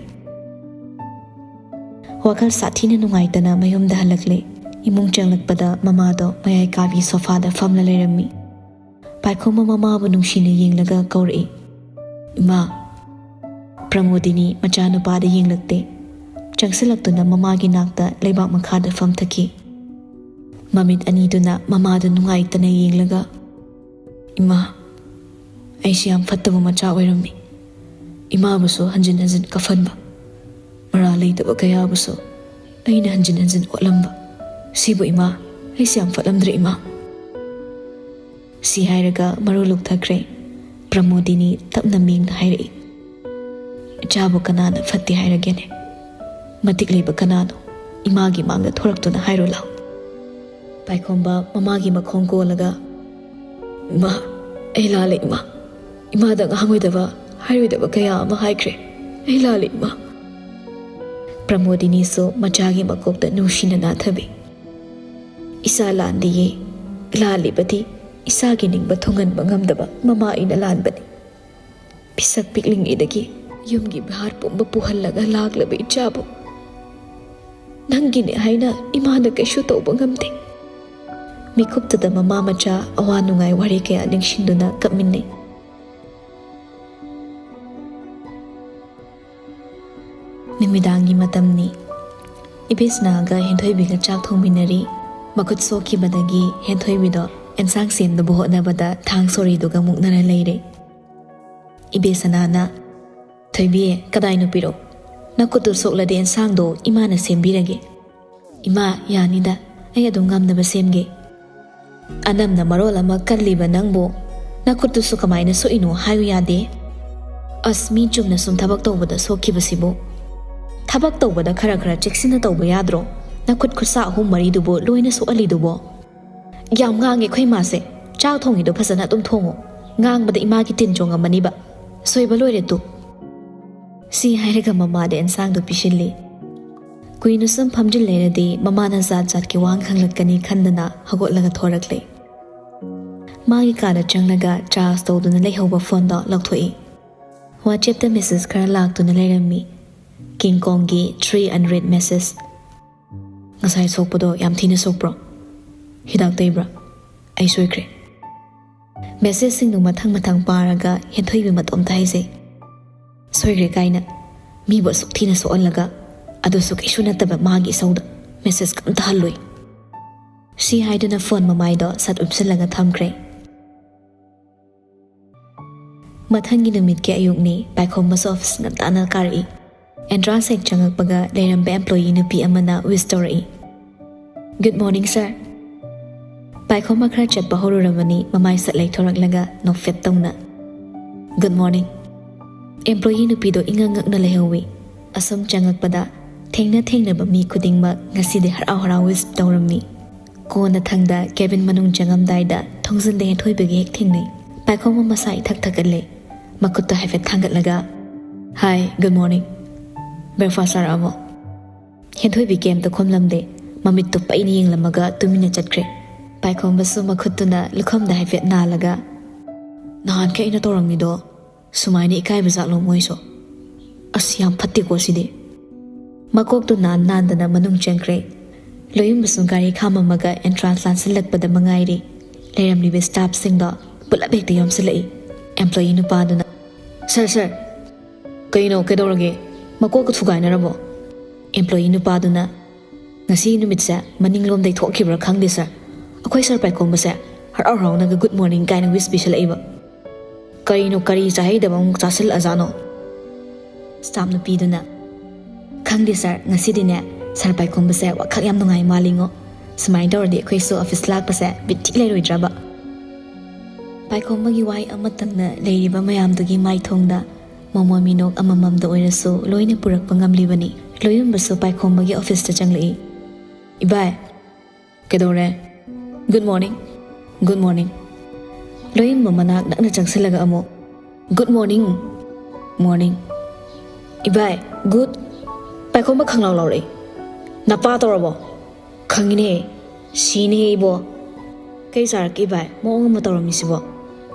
ꯋꯥꯈꯜ ꯁꯥꯊꯤꯅ ꯅꯨꯡꯉꯥꯏꯇꯅ ꯃꯌꯨꯝꯗ ꯍꯜꯂꯛꯂꯦ꯫ ꯏꯃꯨꯡ ꯆꯪꯂꯛꯄꯗ ꯃꯃꯥꯗꯣ ꯃꯌꯥꯏ ꯀꯥꯕꯤ ꯁꯣꯐꯥꯗ ꯐꯝꯂ ꯂꯩꯔꯝꯃꯤ꯫ ꯄꯥꯏꯈꯣꯝꯕ ꯃꯃꯥꯕꯨ ꯅꯨꯡꯁꯤꯅ ꯌꯦꯡꯂꯒ ꯀꯧꯔꯛꯏ, "ꯏꯃꯥ!" ꯄ꯭ꯔꯃꯣꯗꯤꯅꯤ ꯃꯆꯥꯅꯨꯄꯥꯗ ꯌꯦꯡꯂꯛꯇꯦ꯫ ꯆꯪꯁꯤꯜꯂꯛꯇꯨꯅ ꯃꯃꯥꯒꯤ ꯅꯥꯛꯇ ꯂꯩꯕꯥꯛ ꯃꯈꯥꯗ ꯐꯝꯊꯈꯤ꯫ ꯃꯃꯤꯠ ꯑꯅꯤꯗꯨꯅ ꯃꯃꯥꯗ ꯅꯨꯡꯉꯥꯏꯇꯅ ꯌꯦꯡꯂꯒ, "ꯏꯃꯥ, ꯑꯩꯁꯦ ꯌꯥꯝ ꯐꯠꯇꯕ ꯃꯆꯥ ꯑꯣꯏꯔꯝꯃꯤ꯫ ꯏꯃꯥꯕꯨꯁꯨ ꯍꯟꯖꯤꯟ ꯍꯟꯖꯤꯟ ꯀꯞꯍꯟꯕ, ꯃꯔꯥꯜ ꯂꯩꯇꯕ ꯀꯌꯥꯕꯨꯁꯨ ꯑꯩꯅ ꯍꯟꯖꯤꯟ ꯍꯟꯖꯤꯟ ꯑꯣꯠꯂꯝꯕ꯫ ꯁꯤꯕꯨ ꯏꯃꯥ, ꯑꯩꯁꯦ ꯌꯥꯝ ꯐꯠꯂꯝꯗ꯭ꯔꯦ ꯏꯃꯥ꯫" ꯁꯤ ꯍꯥꯏꯔꯒ ꯃꯔꯨ ꯂꯨꯛꯊꯈ꯭ꯔꯦ꯫ ꯄ꯭ꯔꯃꯣꯗꯤꯅꯤ ꯇꯞꯅ ꯃꯦꯡꯅ ꯍꯥꯏꯔꯛꯏ, "ꯏꯆꯥꯕꯨ ꯀꯅꯥꯅ ꯐꯠꯇꯦ ꯍꯥꯏꯔꯒꯦꯅꯦ? ꯃꯇꯤꯛ ꯂꯩꯕ ꯀꯅꯥꯅꯣ? ꯏꯃꯥꯒꯤ ꯃꯥꯡꯗ ꯊꯣꯔꯛꯇꯨꯅ ꯍꯥꯏꯔꯣ ꯂꯥꯎ꯫" ꯄꯥꯏꯈꯣꯝꯕ ꯃꯃꯥꯒꯤ ꯃꯈꯣꯡ ꯀꯣꯜꯂꯒ, "ꯏꯃꯥ, ꯑꯩ ꯂꯥꯜꯂꯦ ꯏꯃꯥ꯫ ꯏꯃꯥꯗ ꯉꯥꯡꯉꯣꯏꯗꯕ, ꯍꯥꯏꯔꯣꯏꯗꯕ ꯀꯌꯥ ꯑꯃ ꯍꯥꯏꯈ꯭ꯔꯦ꯫ ꯑꯩ ꯂꯥꯜꯂꯦ ꯏꯃꯥ꯫" ꯄ꯭ꯔꯃꯣꯗꯤꯅꯤꯁꯨ ꯃꯆꯥꯒꯤ ꯃꯀꯣꯛꯇ ꯅꯨꯡꯁꯤꯅ ꯅꯥꯊꯕꯤ꯫ "ꯏꯆꯥ ꯂꯥꯟꯗꯤꯌꯦ, ꯂꯥꯜꯂꯤꯕꯗꯤ ꯏꯆꯥꯒꯤ ꯅꯤꯡꯕ ꯊꯨꯡꯍꯟꯕ ꯉꯝꯗꯕ ꯃꯃꯥ ꯑꯩꯅ ꯂꯥꯟꯕꯅꯤ꯫ ꯄꯤꯁꯛ ꯄꯤꯛꯂꯤꯉꯩꯗꯒꯤ ꯌꯨꯝꯒꯤ ꯚꯥꯔ ꯄꯨꯝꯕ ꯄꯨꯍꯜꯂꯒ ꯂꯥꯛꯂꯕ ꯏꯆꯥꯕꯨ ꯅꯪꯒꯤꯅꯦ ꯍꯥꯏꯅ ꯏꯃꯥꯅ ꯀꯩꯁꯨ ꯇꯧꯕ ꯉꯝꯗꯦ꯫" ꯃꯤꯀꯨꯞꯇꯨꯗ ꯃꯃꯥ ꯃꯆꯥ ꯑꯋꯥ ꯅꯨꯡꯉꯥꯏ ꯋꯥꯔꯤ ꯀꯌꯥ ꯅꯤꯡꯁꯤꯡꯗꯨꯅ ꯀꯞꯃꯤꯟꯅꯩ꯫ ꯅꯨꯃꯤꯗꯥꯡꯒꯤ ꯃꯇꯝꯅꯤ꯫ ꯏꯕꯦꯁꯅꯥꯒ ꯍꯦꯟꯊꯣꯏꯕꯤꯒ ꯆꯥꯛ ꯊꯣꯡꯃꯤꯟꯅꯔꯤ꯫ ꯃꯈꯨꯠ ꯁꯣꯛꯈꯤꯕꯗꯒꯤ ꯍꯦꯟꯊꯣꯏꯕꯤꯗꯣ ꯑꯦꯟꯁꯥꯡ ꯁꯦꯝꯅꯕ ꯍꯣꯠꯅꯕꯗ ꯊꯥꯡ ꯁꯣꯔꯤꯗꯨꯒ ꯃꯨꯛꯅꯔ ꯂꯩꯔꯦ꯫ ꯏꯕꯦꯁꯅꯥꯅ, "ꯊꯣꯏꯕꯤ, ꯀꯗꯥꯏꯅꯣ ꯄꯤꯔꯛꯑꯣ꯫ ꯅꯈꯨꯠꯇꯨ ꯁꯣꯛꯂꯗꯤ ꯑꯦꯟꯁꯥꯡꯗꯣ ꯏꯃꯥꯅ ꯁꯦꯝꯕꯤꯔꯒꯦ꯫" "ꯏꯃꯥ, ꯌꯥꯅꯤꯗ, ꯑꯩ ꯑꯗꯨꯝ ꯉꯝꯅꯕ ꯁꯦꯝꯒꯦ꯫" "ꯑꯅꯝꯅ ꯃꯔꯣꯜ ꯑꯃ ꯀꯜꯂꯤꯕ ꯅꯪꯕꯨ, ꯅꯈꯨꯠꯇꯨꯁꯨ ꯀꯃꯥꯏꯅ ꯁꯣꯛꯏꯅꯣ ꯍꯥꯏꯌꯨ ꯌꯥꯗꯦ꯫ ꯑꯁ, ꯃꯤ ꯆꯨꯝꯅ ꯁꯨꯝ ꯊꯕꯛ ꯇꯧꯕꯗ ꯁꯣꯛꯈꯤꯕꯁꯤꯕꯨ꯫ ꯊꯕꯛ ꯇꯧꯕꯗ ꯈꯔ ꯈꯔ ꯆꯦꯛꯁꯤꯟꯅ ꯇꯧꯕ ꯌꯥꯗ꯭ꯔꯣ? ꯅꯈꯨꯠ ꯈꯨꯠꯁꯥ ꯑꯍꯨꯝ ꯃꯔꯤꯗꯨꯕꯨ ꯂꯣꯏꯅ ꯁꯣꯛꯍꯜꯂꯤꯗꯨꯕꯣ?" "ꯌꯥꯝ ꯉꯥꯡꯉꯦ ꯑꯩꯈꯣꯏ ꯃꯥꯁꯦ꯫ ꯆꯥꯛ ꯊꯣꯡꯉꯤꯗꯣ ꯐꯖꯅ ꯑꯗꯨꯝ ꯊꯣꯡꯉꯣ꯫ ꯉꯥꯡꯕꯗ ꯏꯃꯥꯒꯤ ꯇꯤꯟ ꯆꯣꯡꯉꯝꯃꯅꯤꯕ꯫ ꯁꯣꯏꯕ ꯂꯣꯏꯔꯦ ꯇꯨ꯫" ꯁꯤ ꯍꯥꯏꯔꯒ ꯃꯃꯥꯗ ꯑꯦꯟꯁꯥꯡꯗꯣ ꯄꯤꯁꯤꯜꯂꯤ꯫ ꯀꯨꯏꯅ ꯁꯨꯝ ꯐꯝꯖꯤꯜ ꯂꯩꯔꯗꯤ ꯃꯃꯥꯅ ꯖꯥꯠ ꯖꯥꯠꯀꯤ ꯋꯥ ꯈꯪꯂꯛꯀꯅꯤ ꯈꯟꯗꯅ ꯍꯧꯒꯠꯂꯒ ꯊꯣꯔꯛꯂꯦ꯫ ꯃꯥꯒꯤ ꯀꯥꯗ ꯆꯪꯂꯒ ꯆꯥꯔꯖ ꯇꯧꯗꯨꯅ ꯂꯩꯍꯧꯕ ꯐꯣꯟꯗꯣ ꯂꯧꯊꯣꯛꯏ꯫ ꯋꯥꯆꯦꯞꯇ ꯃꯦꯁꯦꯖ ꯈꯔ ꯂꯥꯛꯇꯨꯅ ꯂꯩꯔꯝꯃꯤ꯫ ꯀꯤꯡ ꯀꯣꯡꯒꯤ three unread message꯫ "ꯉꯁꯥꯏ ꯁꯣꯛꯄꯗꯣ ꯌꯥꯝ ꯊꯤꯅ ꯁꯣꯛꯄ꯭ꯔꯣ? ꯍꯤꯗꯥꯛ ꯇꯩꯕ꯭ꯔꯥ? ꯑꯩ ꯁꯣꯏꯈ꯭ꯔꯦ꯫" ꯃꯦꯁꯦꯖꯁꯤꯡꯗꯨ ꯃꯊꯪ ꯃꯊꯪ ꯄꯥꯔꯒ ꯍꯦꯟꯊꯣꯏꯕꯤ ꯃꯇꯣꯝꯇ ꯍꯥꯏꯖꯩ꯫ "ꯁꯣꯏꯈ꯭ꯔꯦ ꯀꯥꯏꯅ? ꯃꯤꯕꯨ ꯑꯁꯨꯛ ꯊꯤꯅ ꯁꯣꯛꯍꯜꯂꯒ, ꯑꯗꯨꯁꯨ ꯀꯩꯁꯨ ꯅꯠꯇꯕ ꯃꯥꯒꯤ ꯏꯁꯧꯗ ꯃꯦꯁꯦꯖ ꯀꯝꯇ ꯍꯜꯂꯣꯏ꯫" ꯁꯤ ꯍꯥꯏꯗꯨꯅ ꯐꯣꯟ ꯃꯃꯥꯏꯗꯣ ꯁꯠ ꯎꯞꯁꯤꯜꯂꯒ ꯊꯝꯈ꯭ꯔꯦ꯫ ꯃꯊꯪꯒꯤ ꯅꯨꯃꯤꯠꯀꯤ ꯑꯌꯨꯛꯅꯤ꯫ ꯄꯥꯏꯈꯣꯝꯕꯁꯨ ꯑꯣꯐꯤꯁ ꯉꯟꯇꯥꯅ ꯀꯥꯔꯛꯏ꯫ ꯑꯦꯟꯇ꯭ꯔꯥꯟꯁ ꯍꯦꯛ ꯆꯪꯉꯛꯄꯒ ꯂꯩꯔꯝꯕ ꯑꯦꯝꯄ꯭ꯂꯣꯌꯤ ꯅꯨꯄꯤ ꯑꯃꯅ ꯋꯤꯁ ꯇꯧꯔꯛꯏ꯫ "Good morning, sir꯫" ꯄꯥꯏꯈꯣꯝꯕ ꯈꯔ ꯆꯠꯄ ꯍꯧꯔꯨꯔꯕꯅꯤ, ꯃꯃꯥꯏ ꯁꯠ ꯂꯩꯊꯣꯔꯛꯂꯒ ꯅꯣꯛꯐꯦꯠ ꯇꯧꯅ, "Good morning꯫" ꯑꯦꯝꯄ꯭ꯂꯣꯌꯤ ꯅꯨꯄꯤꯗꯣ ꯏꯉꯛ ꯉꯛꯅ ꯂꯩꯍꯧꯋꯤ꯫ ꯑꯁꯨꯝ ꯆꯪꯉꯛꯄꯗ ꯊꯦꯡꯅ ꯊꯦꯡꯅꯕ ꯃꯤ ꯈꯨꯗꯤꯡꯃꯛ ꯉꯁꯤꯗꯤ ꯍꯔꯥꯎ ꯍꯔꯥꯎ ꯋꯤꯁ ꯇꯧꯔꯝꯃꯤ꯫ ꯀꯣꯟꯅꯊꯪꯗ ꯀꯦꯕꯤꯟ ꯃꯅꯨꯡ ꯆꯪꯉꯝꯗꯥꯏꯗ ꯊꯣꯡꯖꯤꯟꯗ ꯍꯦꯟꯊꯣꯏꯕꯒꯤ ꯍꯦꯛ ꯊꯦꯡꯅꯩ꯫ ꯄꯥꯏꯈꯣꯝꯕ ꯃꯁꯥ ꯏꯊꯛ ꯊꯛꯀꯠꯂꯦ꯫ ꯃꯈꯨꯠꯇꯣ ꯍꯥꯏꯐꯦꯠ ꯊꯥꯡꯒꯠꯂꯒ, "Hi, good morning꯫ Breakfast ꯆꯥꯔꯛꯑꯕꯣ?" ꯍꯦꯟꯊꯣꯏꯕꯤ ꯀꯩꯝꯇ ꯈꯨꯝꯂꯝꯗꯦ꯫ ꯃꯃꯤꯠꯇꯨ ꯄꯩꯅ ꯌꯦꯡꯂꯝꯃꯒ ꯇꯨꯃꯤꯟꯅ ꯆꯠꯈ꯭ꯔꯦ꯫ ꯄꯥꯏꯈꯣꯝꯕꯁꯨ ꯃꯈꯨꯠꯇꯨꯅ ꯂꯨꯈꯝꯗ ꯍꯥꯏꯐꯦꯠ ꯅꯥꯜꯂꯒ, "ꯅꯍꯥꯟꯈꯩ ꯑꯩꯅ ꯇꯧꯔꯝꯃꯤꯗꯣ ꯁꯨꯃꯥꯏꯅ ꯏꯀꯥꯏꯕ ꯖꯥꯠꯂꯣ ꯃꯣꯏꯁꯨ? ꯑꯁ, ꯌꯥꯝ ꯐꯠꯇꯦꯀꯣ ꯁꯤꯗꯤ꯫" ꯃꯀꯣꯛꯇꯨ ꯅꯥꯟ ꯅꯥꯟꯗꯅ ꯃꯅꯨꯡ ꯆꯪꯈ꯭ꯔꯦ꯫ ꯂꯣꯌꯨꯝꯕꯁꯨ ꯒꯥꯔꯤ ꯈꯥꯝꯃꯝꯃꯒ ꯑꯦꯟꯇ꯭ꯔꯥꯟꯁ ꯂꯥꯟꯁꯤꯜꯂꯛꯄꯗ ꯃꯉꯥꯏꯔꯦ꯫ ꯂꯩꯔꯝꯂꯤꯕ ꯁ꯭ꯇꯥꯐꯁꯤꯡꯗꯣ ꯄꯨꯂꯞ ꯍꯦꯛꯇ ꯌꯣꯝꯁꯤꯜꯂꯛꯏ꯫ ꯑꯦꯝꯄ꯭ꯂꯣꯌꯤ ꯅꯨꯄꯥꯗꯨꯅ, "Sir, sir, ꯀꯩꯅꯣ, ꯀꯩꯗꯧꯔꯒꯦ? ꯃꯀꯣꯛꯀ ꯊꯨꯒꯥꯏꯅꯔꯕꯣ? ꯑꯦꯝꯄ꯭ꯂꯣꯌꯤ ꯅꯨꯄꯥꯗꯨꯅ, "ꯉꯁꯤ ꯅꯨꯃꯤꯠꯁꯦ ꯃꯅꯤꯡꯂꯣꯝꯗꯩ ꯊꯣꯛꯈꯤꯕ꯭ꯔꯥ ꯈꯪꯗꯦ ꯁꯥꯔ, ꯑꯩꯈꯣꯏ ꯁꯥꯔ ꯄꯥꯏꯈꯣꯝꯕꯁꯦ ꯍꯔꯥꯎ ꯍꯔꯥꯎꯅꯒ ꯒꯨꯗ ꯃꯣꯔꯅꯤꯡ ꯀꯥꯏꯅ ꯋꯤꯁ ꯄꯤꯁꯜꯂꯛꯏꯕ꯫ ꯀꯔꯤꯅꯣ, ꯀꯔꯤ ꯆꯥꯍꯩꯗꯕ ꯑꯃꯨꯛ ꯆꯥꯁꯤꯜꯂꯛꯑꯖꯥꯠꯅꯣ?" ꯁ꯭ꯇꯥꯐ ꯅꯨꯄꯤꯗꯨꯅ, "ꯈꯪꯗꯦ ꯁꯥꯔ, ꯉꯁꯤꯗꯤꯅꯦ ꯁꯥꯔ ꯄꯥꯏꯈꯣꯝꯕꯁꯦ ꯋꯥꯈꯜ ꯌꯥꯝ ꯅꯨꯡꯉꯥꯏ ꯃꯥꯜꯂꯤꯉꯣ, ꯁꯨꯃꯥꯏꯅ ꯇꯧꯔꯗꯤ ꯑꯩꯈꯣꯏꯁꯨ ꯑꯣꯐꯤꯁ ꯂꯥꯛꯄꯁꯦ ꯕꯤꯠ ꯊꯤ ꯂꯩꯔꯣꯏꯗ꯭ꯔꯕ?" ꯄꯥꯏꯈꯣꯝꯕꯒꯤ ꯋꯥꯍꯩ ꯑꯃꯇꯪꯅ ꯂꯩꯔꯤꯕ ꯃꯌꯥꯝꯗꯨꯒꯤ ꯃꯥꯏꯊꯣꯡꯗ ꯃꯣꯃꯣꯟ ꯃꯤꯅꯣꯛ ꯑꯃꯃꯝꯗ ꯑꯣꯏꯔꯁꯨ ꯂꯣꯏꯅ ꯄꯨꯔꯛꯄ ꯉꯝꯂꯤꯕꯅꯤ꯫ ꯂꯣꯌꯨꯝꯕꯁꯨ ꯄꯥꯏꯈꯣꯝꯕꯒꯤ ꯑꯣꯐꯤꯁꯇ ꯆꯪꯂꯛꯏ꯫ "ꯏꯕꯥꯏ, ꯀꯩꯗꯧꯔꯦ? Good morning, good morning." ꯂꯣꯌꯨꯝꯕ ꯃꯅꯥꯛ ꯅꯛꯅ ꯆꯪꯁꯤꯜꯂꯒ ꯑꯃꯨꯛ, "ꯒꯨꯗ ꯃꯣꯔꯅꯤꯡ, ꯃꯣꯔꯅꯤꯡ꯫" "ꯏꯕꯥꯏ, ꯒꯨꯗ?" ꯄꯥꯏꯈꯣꯝꯕ ꯈꯪꯂꯥꯎ ꯂꯥꯎꯔꯛꯏ꯫ "ꯅꯄꯥ ꯇꯧꯔꯕꯣ?" "ꯈꯪꯉꯤꯅꯦ, ꯁꯤꯅꯦ ꯏꯕꯣ꯫" "ꯀꯩ ꯆꯥꯔꯛꯀꯦ ꯏꯕꯥꯏ, ꯃꯑꯣꯡ ꯑꯃ ꯇꯧꯔꯝꯃꯤꯁꯤꯕꯣ?"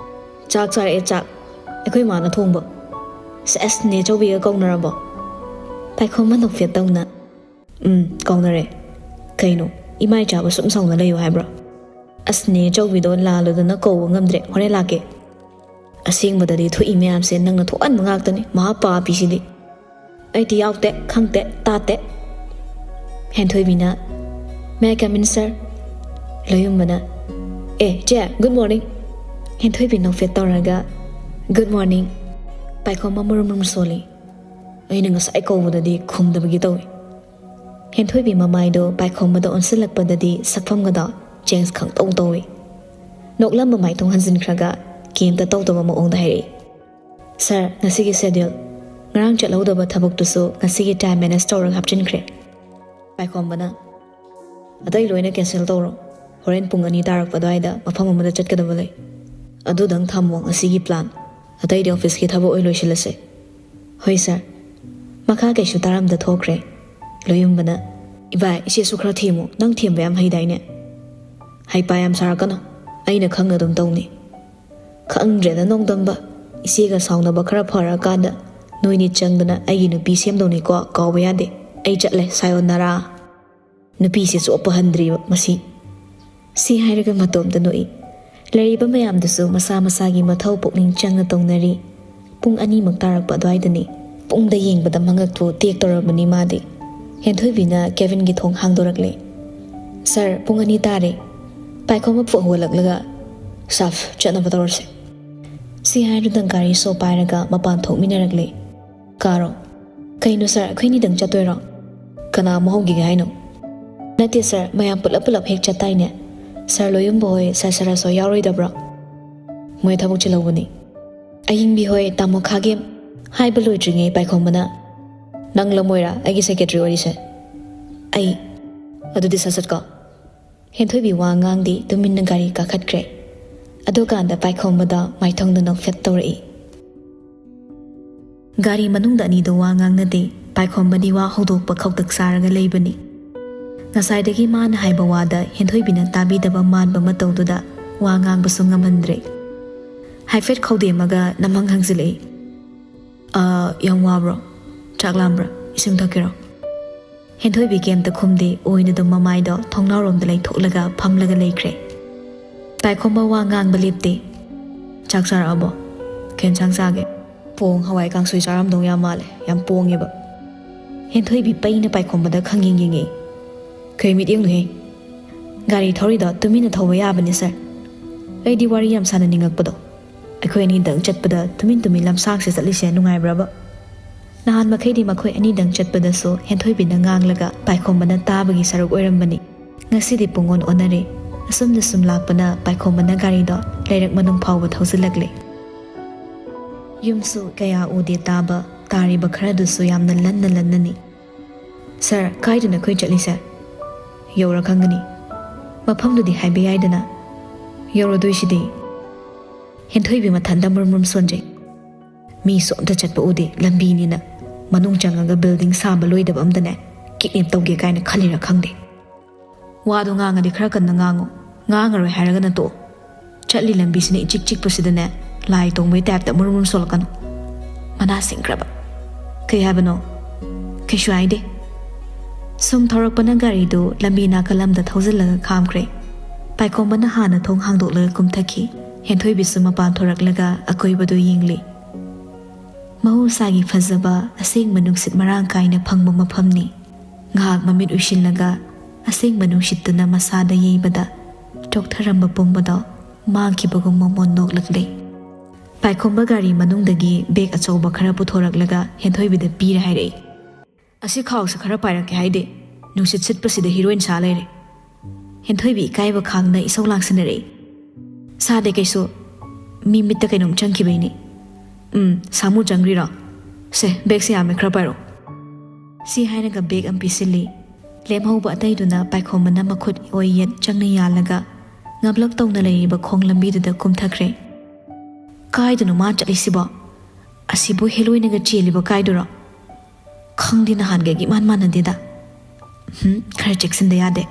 "ꯆꯥꯛ ꯆꯥꯔꯛꯑꯦ, ꯆꯥꯛ꯫ ꯑꯩꯈꯣꯏ ꯃꯥꯅ ꯊꯣꯡꯕ꯫" "ꯁꯦꯁ, ꯅꯦ ꯆꯧꯕꯤꯒ ꯀꯧꯅꯔꯕꯣ?" ꯄꯥꯏꯈꯣꯝꯕ ꯅꯣꯛꯐꯦꯠ ꯇꯧꯅ, "ꯎꯝ, ꯀꯧꯅꯔꯦ꯫ ꯀꯩꯅꯣ, ꯏꯃꯥ ꯏꯆꯥꯕꯨ ꯁꯨꯝ ꯁꯥꯎꯅ ꯂꯩꯌꯨ ꯍꯥꯏꯕ꯭ꯔꯣ?" "ꯑꯁ, ꯅꯦ ꯆꯧꯕꯤꯗꯣ ꯂꯥꯜꯂꯨꯗꯅ ꯀꯧꯕ ꯉꯝꯗ꯭ꯔꯦ, ꯍꯣꯔꯦꯟ ꯂꯥꯛꯀꯦ꯫" "ꯑꯁꯦꯡꯕꯗꯗꯤ ꯊꯣꯛꯏ ꯃꯌꯥꯝꯁꯦ ꯅꯪꯅ ꯊꯣꯛꯍꯟꯕ ꯉꯥꯛꯇꯅꯤ, ꯃꯍꯥ ꯄꯥꯄꯤꯁꯤꯗꯤ꯫" "ꯑꯩꯗꯤ ꯌꯥꯎꯗꯦ, ꯈꯪꯗꯦ, ꯇꯥꯗꯦ꯫" ꯍꯦꯟꯊꯣꯏꯕꯤꯅ, "May I come in, sir?" ꯂꯣꯌꯨꯝꯕꯅ, "ꯑꯦ ꯆꯦ, ꯒꯨꯗ ꯃꯣꯔꯅꯤꯡ꯫" ꯍꯦꯟꯊꯣꯏꯕꯤ ꯅꯣꯛꯐꯦꯠ ꯇꯧꯔꯒ, "ꯒꯨꯗ ꯃꯣꯔꯅꯤꯡ꯫" ꯄꯥꯏꯈꯣꯝꯕ ꯃꯨꯔꯨꯝ ꯃꯨꯔꯨꯝ ꯁꯣꯜꯂꯤ꯫ "ꯑꯩꯅ ꯉꯁꯥꯏ ꯀꯧꯕꯗꯗꯤ ꯈꯨꯝꯗꯕꯒꯤ ꯇꯧꯏ꯫" ꯍꯦꯟꯊꯣꯏꯕꯤ ꯃꯃꯥꯏꯗꯣ ꯄꯥꯏꯈꯣꯝꯕꯗ ꯑꯣꯟꯁꯤꯜꯂꯛꯄꯗꯗꯤ ꯁꯛꯐꯝꯒꯗꯣ ꯆꯦꯟꯖ ꯈꯪꯇꯧ ꯇꯧꯏ꯫ ꯅꯣꯛꯂꯝꯕ ꯃꯥꯏꯊꯣꯡ ꯍꯟꯖꯤꯟꯈ꯭ꯔꯒ ꯀꯦꯝꯇ ꯇꯧꯗꯕ ꯃꯑꯣꯡꯗ ꯍꯥꯏꯔꯛꯏ, "ꯁꯥꯔ, ꯉꯁꯤꯒꯤ ꯁꯦꯗ꯭ꯌꯨꯜ, ꯉꯔꯥꯡ ꯆꯠꯍꯧꯗꯕ ꯊꯕꯛꯇꯨꯁꯨ ꯉꯁꯤꯒꯤ ꯇꯥꯏꯝ ꯃꯦꯅꯦꯖ ꯇꯧꯔꯒ ꯍꯥꯞꯆꯤꯟꯈ꯭ꯔꯦ꯫" ꯄꯥꯏꯈꯣꯝꯕꯅ, "ꯑꯇꯩ ꯂꯣꯏꯅ ꯀꯦꯟꯁꯦꯜ ꯇꯧꯔꯣ꯫ ꯍꯣꯔꯦꯟ ꯄꯨꯡ ꯑꯅꯤ ꯇꯥꯔꯛꯄ ꯑꯗꯨꯋꯥꯏꯗ ꯃꯐꯝ ꯑꯃꯗ ꯆꯠꯀꯗꯕ ꯂꯩ꯫ ꯑꯗꯨꯗꯪ ꯊꯝꯃꯣ ꯉꯁꯤꯒꯤ ꯄ꯭ꯂꯥꯟ꯫ ꯑꯇꯩꯗꯤ ꯑꯣꯐꯤꯁꯀꯤ ꯊꯕꯛ ꯑꯣꯏ ꯂꯣꯏꯁꯤꯜꯂꯁꯦ꯫" "ꯍꯣꯏ ꯁꯥꯔ꯫" ꯃꯈꯥ ꯀꯩꯁꯨ ꯇꯥꯔꯝꯗ ꯊꯣꯛꯈ꯭ꯔꯦ꯫ ꯂꯣꯌꯨꯝꯕꯅ, "ꯏꯕꯥꯏ, ꯏꯆꯦꯁꯨ ꯈꯔ ꯊꯦꯝꯃꯨ꯫ ꯅꯪ ꯊꯦꯝꯕ ꯌꯥꯝ ꯍꯩꯗꯥꯏꯅꯦ?" "ꯍꯩꯄꯥ ꯌꯥꯝ ꯁꯥꯔꯛꯀꯅꯨ꯫ ꯑꯩꯅ ꯈꯪꯅ ꯑꯗꯨꯝ ꯇꯧꯅꯤ꯫ ꯈꯪꯗ꯭ꯔꯦꯗ ꯅꯣꯡꯗꯝꯕ꯫ ꯏꯆꯦꯒ ꯁꯥꯎꯅꯕ ꯈꯔ ꯐꯔꯀꯥꯟꯗ ꯅꯣꯏꯅꯤ ꯆꯪꯗꯅ ꯑꯩꯒꯤ ꯅꯨꯄꯤ ꯁꯦꯝꯗꯧꯅꯤꯀꯣ꯫ ꯀꯥꯎꯕ ꯌꯥꯗꯦ꯫ ꯑꯩ ꯆꯠꯂꯦ꯫ ꯁꯥꯌꯣꯟꯅꯔꯥ꯫" ꯅꯨꯄꯤꯁꯦ ꯆꯣꯞꯄ ꯍꯟꯗ꯭ꯔꯤꯕ ꯃꯁꯤ꯫ ꯁꯤ ꯍꯥꯏꯔꯒ ꯃꯇꯣꯝꯇ ꯅꯣꯛꯏ꯫ ꯂꯩꯔꯤꯕ ꯃꯌꯥꯝꯗꯨꯁꯨ ꯃꯁꯥ ꯃꯁꯥꯒꯤ ꯃꯊꯧ ꯄꯨꯛꯅꯤꯡ ꯆꯪꯅ ꯇꯧꯅꯔꯤ꯫ ꯄꯨꯡ ꯑꯅꯤꯃꯛ ꯇꯥꯔꯛꯄ ꯑꯗꯨꯋꯥꯏꯗꯅꯤ꯫ ꯄꯨꯡꯗ ꯌꯦꯡꯕꯗ ꯃꯉꯛꯇꯨ ꯇꯦꯛꯇꯧꯔꯕꯅꯤ ꯃꯥꯗꯤ꯫ ꯍꯦꯟꯊꯣꯏꯕꯤꯅ ꯀꯦꯕꯤꯟꯒꯤ ꯊꯣꯡ ꯍꯥꯡꯗꯣꯔꯛꯂꯦ꯫ "ꯁꯥꯔ, ꯄꯨꯡ ꯑꯅꯤ ꯇꯥꯔꯦ꯫ ꯄꯥꯏꯈꯣꯝꯕ ꯐꯨꯛ ꯍꯧꯒꯠꯂꯛꯂꯒ ꯁꯥꯐ ꯆꯠꯅꯕ ꯇꯧꯔꯁꯦ"꯫ ꯁꯤ ꯍꯥꯏꯗꯨꯅ ꯒꯥꯔꯤ ꯁꯣ ꯄꯥꯏꯔꯒ ꯃꯄꯥꯟ ꯊꯣꯛꯃꯤꯟꯅꯔꯛꯂꯦ꯫ "ꯀꯥꯔꯣ"꯫ "ꯀꯩꯅꯣ ꯁꯥꯔ, ꯑꯩꯈꯣꯏ ꯑꯅꯤꯗꯪ ꯆꯠꯇꯣꯏꯔꯣ? ꯀꯅꯥ ꯑꯃ ꯍꯧꯈꯤꯒꯦ ꯍꯥꯏꯅꯣ?" "ꯅꯠꯇꯦ ꯁꯥꯔ, ꯃꯌꯥꯝ ꯄꯨꯂꯞ ꯄꯨꯂꯞ ꯍꯦꯛ ꯆꯠꯇꯥꯏꯅꯦ꯫ ꯁꯥꯔ ꯂꯣꯌꯨꯝꯕ ꯍꯣꯏ, ꯁꯥꯔ ꯁꯔꯁ ꯍꯣꯏ ꯌꯥꯎꯔꯣꯏꯗꯕ꯭ꯔꯣ?" "ꯃꯣꯏ ꯊꯕꯛ ꯆꯤꯜꯍꯧꯕꯅꯤ"꯫ "ꯑꯌꯤꯡꯕꯤ ꯍꯣꯏ, ꯇꯥꯃꯣ ꯈꯥꯒꯦꯝ"꯫ ꯍꯥꯏꯕ ꯂꯣꯏꯗ꯭ꯔꯤꯉꯩ ꯄꯥꯏꯈꯣꯝꯕꯅ, "ꯅꯪ ꯂꯃꯣꯏꯔꯥ ꯑꯩꯒꯤ ꯁꯦꯀ꯭ꯔꯦꯇꯔꯤ ꯑꯣꯏꯔꯤꯁꯦ?" "ꯑꯩ"꯫ "ꯑꯗꯨꯗꯤ ꯁꯠ ꯁꯠ ꯀꯣ"꯫ ꯍꯦꯟꯊꯣꯏꯕꯤ ꯋꯥ ꯉꯥꯡꯗꯦ, ꯇꯨꯃꯤꯟꯅ ꯒꯥꯔꯤ ꯀꯥꯈꯠꯈ꯭ꯔꯦ꯫ ꯑꯗꯨꯀꯥꯟꯗ ꯄꯥꯏꯈꯣꯝꯕꯗ ꯃꯥꯏꯊꯣꯡꯗꯨ ꯅꯣꯛꯐꯦꯠ ꯇꯧꯔꯛꯏ꯫ ꯒꯥꯔꯤ ꯃꯅꯨꯡꯗ ꯑꯅꯤꯗꯣ ꯋꯥ ꯉꯥꯡꯅꯗꯦ꯫ ꯄꯥꯏꯈꯣꯝꯕꯗꯤ ꯋꯥ ꯍꯧꯗꯣꯛꯄ ꯈꯧꯇꯛ ꯆꯥꯔꯒ ꯂꯩꯕꯅꯤ꯫ ꯉꯁꯥꯏꯗꯒꯤ ꯃꯥꯅ ꯍꯥꯏꯕ ꯋꯥꯗ ꯍꯦꯟꯊꯣꯏꯕꯤꯅ ꯇꯥꯕꯤꯗꯕ ꯃꯥꯟꯕ ꯃꯇꯧꯗꯨꯗ ꯋꯥ ꯉꯥꯡꯕꯁꯨ ꯉꯝꯍꯟꯗ꯭ꯔꯦ꯫ ꯍꯥꯏꯐꯦꯠ ꯈꯧꯗꯦꯝꯃꯒ ꯅꯝꯍꯪ ꯍꯪꯖꯤꯜꯂꯛꯏ꯫ "ꯑ, ꯌꯥꯝ ꯋꯥꯕ꯭ꯔꯣ? ꯆꯥꯛ ꯂꯥꯝꯕ꯭ꯔꯥ? ꯏꯁꯤꯡ ꯊꯛꯀꯦꯔꯣ?" ꯍꯦꯟꯊꯣꯏꯕꯤ ꯀꯩꯝꯇ ꯈꯨꯝꯗꯦ, ꯑꯣꯏꯅ ꯑꯗꯨꯝ ꯃꯃꯥꯏꯗꯣ ꯊꯣꯡꯅꯥꯎꯔꯣꯝꯗ ꯂꯩꯊꯣꯛꯂꯒ ꯐꯝꯂꯒ ꯂꯩꯈ꯭ꯔꯦ꯫ ꯄꯥꯏꯈꯣꯝꯕ ꯋꯥ ꯉꯥꯡꯕ ꯂꯦꯞꯇꯦ꯫ "ꯆꯥꯛ ꯆꯥꯔꯛꯑꯕꯣ? ꯀꯩ ꯌꯦꯟꯁꯥꯡ ꯆꯥꯒꯦ?" "ꯄꯣꯡ ꯍꯋꯥꯏ ꯀꯥꯡꯁꯣꯏ ꯆꯥꯔꯝꯗꯧ ꯌꯥꯝ ꯃꯥꯜꯂꯦ, ꯌꯥꯝ ꯄꯣꯡꯉꯦꯕ"꯫ ꯍꯦꯟꯊꯣꯏꯕꯤ ꯄꯩꯅ ꯄꯥꯏꯈꯣꯝꯕꯗ ꯈꯪꯌꯦꯡ ꯌꯦꯡꯉꯤ꯫ "ꯀꯩ ꯃꯤꯠꯌꯦꯡꯅꯣꯍꯦ? ꯒꯥꯔꯤ ꯊꯧꯔꯤꯗꯣ ꯇꯨꯃꯤꯟꯅ ꯊꯧꯕ ꯌꯥꯕꯅꯤ ꯁꯥꯔ꯫ ꯑꯩꯗꯤ ꯋꯥꯔꯤ ꯌꯥꯝ ꯁꯥꯟꯅꯅꯤꯡꯉꯛꯄꯗꯣ꯫ ꯑꯩꯈꯣꯏ ꯑꯅꯤꯗꯪ ꯆꯠꯄꯗ ꯇꯨꯃꯤꯟ ꯇꯨꯃꯤꯟ ꯂꯝꯁꯥꯡꯁꯦ ꯆꯠꯂꯤꯁꯦ ꯅꯨꯡꯉꯥꯏꯕ꯭ꯔꯕ?" ꯅꯍꯥꯟ ꯃꯈꯩꯗꯤ ꯃꯈꯣꯏ ꯑꯅꯤꯗꯪ ꯆꯠꯄꯗꯁꯨ ꯍꯦꯟꯊꯣꯏꯕꯤꯅ ꯉꯥꯡꯂꯒ ꯄꯥꯏꯈꯣꯝꯕꯅ ꯇꯥꯕꯒꯤ ꯁꯔꯨꯛ ꯑꯣꯏꯔꯝꯕꯅꯤ꯫ ꯉꯁꯤꯗꯤ ꯄꯨꯡꯑꯣꯟ ꯑꯣꯟꯅꯔꯦ꯫ ꯑꯁꯨꯝꯅ ꯁꯨꯝ ꯂꯥꯛꯄꯅ ꯄꯥꯏꯈꯣꯝꯕꯅ ꯒꯥꯔꯤꯗꯣ ꯂꯩꯔꯛ ꯃꯅꯨꯡ ꯐꯥꯎꯕ ꯊꯧꯖꯤꯜꯂꯛꯂꯦ꯫ ꯌꯨꯝꯁꯨ ꯀꯌꯥ ꯎꯗꯦ ꯇꯥꯕ, ꯇꯥꯔꯤꯕ ꯈꯔꯗꯨꯁꯨ ꯌꯥꯝꯅ ꯂꯟꯅ ꯂꯟꯅꯅꯤ꯫ "ꯁꯥꯔ, ꯀꯥꯏꯗꯅꯣ ꯑꯩꯈꯣꯏ ꯆꯠꯂꯤꯁꯦ?" "ꯌꯧꯔ ꯈꯪꯒꯅꯤ꯫ ꯃꯐꯝꯗꯨꯗꯤ ꯍꯥꯏꯕ ꯌꯥꯏꯗꯅ"꯫ "ꯌꯧꯔꯗꯣꯏꯁꯤꯗꯤ"꯫ ꯍꯦꯟꯊꯣꯏꯕꯤ ꯃꯊꯟꯇ ꯃꯨꯔꯨꯝ ꯃꯨꯔꯨꯝ ꯁꯣꯟꯖꯩ꯫ "ꯃꯤꯁꯨ ꯑꯝꯇ ꯆꯠꯄ ꯎꯗꯦ, ꯂꯝꯕꯤꯅꯤꯅ꯫ ꯃꯅꯨꯡ ꯆꯪꯉꯒ ꯕꯤꯜꯗꯤꯡ ꯁꯥꯕ ꯂꯣꯏꯗꯕ ꯑꯝꯗꯅꯦ ꯀꯤꯗꯅꯦꯞ ꯇꯧꯒꯦ ꯀꯥꯏꯅ ꯈꯜꯂꯤꯔꯥ ꯈꯪꯗꯦ"꯫ "ꯋꯥꯗꯣ ꯉꯥꯡꯉꯗꯤ ꯈꯔ ꯀꯟꯅ ꯉꯥꯡꯉꯣ, ꯉꯥꯡꯉꯔꯣꯏ ꯍꯥꯏꯔꯒꯅ ꯇꯣꯛꯑꯣ꯫ ꯆꯠꯂꯤ ꯂꯝꯕꯤꯁꯤꯅ ꯏꯆꯤꯛ ꯆꯤꯛꯄꯁꯤꯗꯅꯦ ꯂꯥꯏ ꯇꯣꯡꯕꯩ ꯇꯥꯏꯞꯇ ꯃꯨꯔꯨꯝ ꯃꯨꯔꯨꯝ ꯁꯣꯜꯂꯛꯀꯅꯨ"꯫ "ꯃꯅꯥ ꯁꯤꯡꯈ꯭ꯔꯕ"꯫ "ꯀꯩ ꯍꯥꯏꯕꯅꯣ?" "ꯀꯩꯁꯨ ꯍꯥꯏꯗꯦ"꯫ ꯁꯨꯝ ꯊꯧꯔꯛꯄꯅ ꯒꯥꯔꯤꯗꯨ ꯂꯝꯕꯤ ꯅꯥꯀꯜ ꯑꯃꯗ ꯊꯧꯖꯤꯜꯂꯒ ꯈꯥꯝꯈ꯭ꯔꯦ꯫ ꯄꯥꯏꯈꯣꯝꯕꯅ ꯍꯥꯟꯅ ꯊꯣꯡ ꯍꯥꯡꯗꯣꯛꯂꯒ ꯀꯨꯝꯊꯈꯤ꯫ ꯍꯦꯟꯊꯣꯏꯕꯤꯁꯨ ꯃꯄꯥꯟ ꯊꯣꯔꯛꯂꯒ ꯑꯀꯣꯏꯕꯗꯨ ꯌꯦꯡꯂꯤ꯫ ꯃꯍꯧꯁꯥꯒꯤ ꯐꯖꯕ ꯑꯁꯦꯡꯕ ꯅꯨꯡꯁꯤꯠ ꯃꯔꯥꯡ ꯀꯥꯏꯅ ꯐꯪꯕ ꯃꯐꯝꯅꯤ꯫ ꯉꯥꯏꯍꯥꯛ ꯃꯃꯤꯠ ꯎꯏꯁꯤꯜꯂꯒ ꯑꯁꯦꯡꯕ ꯅꯨꯡꯁꯤꯠꯇꯨꯅ ꯃꯁꯥꯗ ꯌꯩꯕꯗ ꯆꯣꯛꯊꯔꯝꯕ ꯄꯨꯝꯕꯗꯣ ꯃꯥꯡꯈꯤꯕꯒꯨꯝ ꯃꯣꯃꯣꯟ ꯅꯣꯛꯂꯛꯂꯦ꯫ ꯄꯥꯏꯈꯣꯝꯕ ꯒꯥꯔꯤ ꯃꯅꯨꯡꯗꯒꯤ ꯕꯦꯒ ꯑꯆꯧꯕ ꯈꯔ ꯄꯨꯊꯣꯔꯛꯂꯒ ꯍꯦꯟꯊꯣꯏꯕꯤꯗ ꯄꯤꯔ ꯍꯥꯏꯔꯛꯏ, "ꯑꯁꯤ ꯈꯥꯎꯁꯦ ꯈꯔ ꯄꯥꯏꯔꯛꯀꯦ ꯍꯥꯏꯗꯦ, ꯅꯨꯡꯁꯤꯠ ꯁꯤꯠꯄꯁꯤꯗ ꯍꯤꯔꯣꯏꯟ ꯁꯥ ꯂꯩꯔꯦ꯫" ꯍꯦꯟꯊꯣꯏꯕꯤ ꯏꯀꯥꯏꯕ ꯈꯥꯡꯅ ꯏꯁꯧ ꯂꯥꯡꯁꯤꯟꯅꯔꯛꯏ꯫ "ꯁꯥꯗꯦ ꯀꯩꯁꯨ, ꯃꯤ ꯃꯤꯠꯇ ꯀꯩꯅꯣꯝ ꯆꯪꯈꯤꯕꯩꯅꯦ꯫" "ꯎꯝ, ꯁꯥꯃꯨ ꯆꯪꯈ꯭ꯔꯤꯔꯣ? ꯁꯦ, ꯕꯦꯒꯁꯦ ꯌꯥꯝꯃꯦ, ꯈꯔ ꯄꯥꯏꯔꯣ꯫" ꯁꯤ ꯍꯥꯏꯔꯒ ꯕꯦꯒ ꯑꯃ ꯄꯤꯁꯤꯜꯂꯤ꯫ ꯂꯦꯝꯍꯧꯕ ꯑꯇꯩꯗꯨꯅ ꯄꯥꯏꯈꯣꯝꯕꯅ ꯃꯈꯨꯠ ꯑꯣꯏ ꯌꯦꯠ ꯆꯪꯅ ꯌꯥꯜꯂꯒ ꯉꯝꯂꯞ ꯇꯧꯅ ꯂꯩꯔꯤꯕ ꯈꯣꯡ ꯂꯝꯕꯤꯗꯨꯗ ꯀꯨꯝꯊꯈ꯭ꯔꯦ꯫ "ꯀꯥꯏꯗꯅꯣ ꯃꯥ ꯆꯠꯂꯤꯁꯤꯕꯣ? ꯑꯁꯤꯕꯨ ꯍꯦꯂꯣꯏꯅꯒ ꯆꯦꯜꯂꯤꯕ ꯀꯥꯏꯗꯨꯔꯣ? ꯈꯪꯗꯦ, ꯅꯍꯥꯟꯒꯒꯤ ꯏꯃꯥꯟ ꯃꯥꯟꯅꯗꯦꯗ꯫ ꯍꯝ, ꯈꯔ ꯆꯦꯛꯁꯤꯟꯗ ꯌꯥꯗꯦ꯫"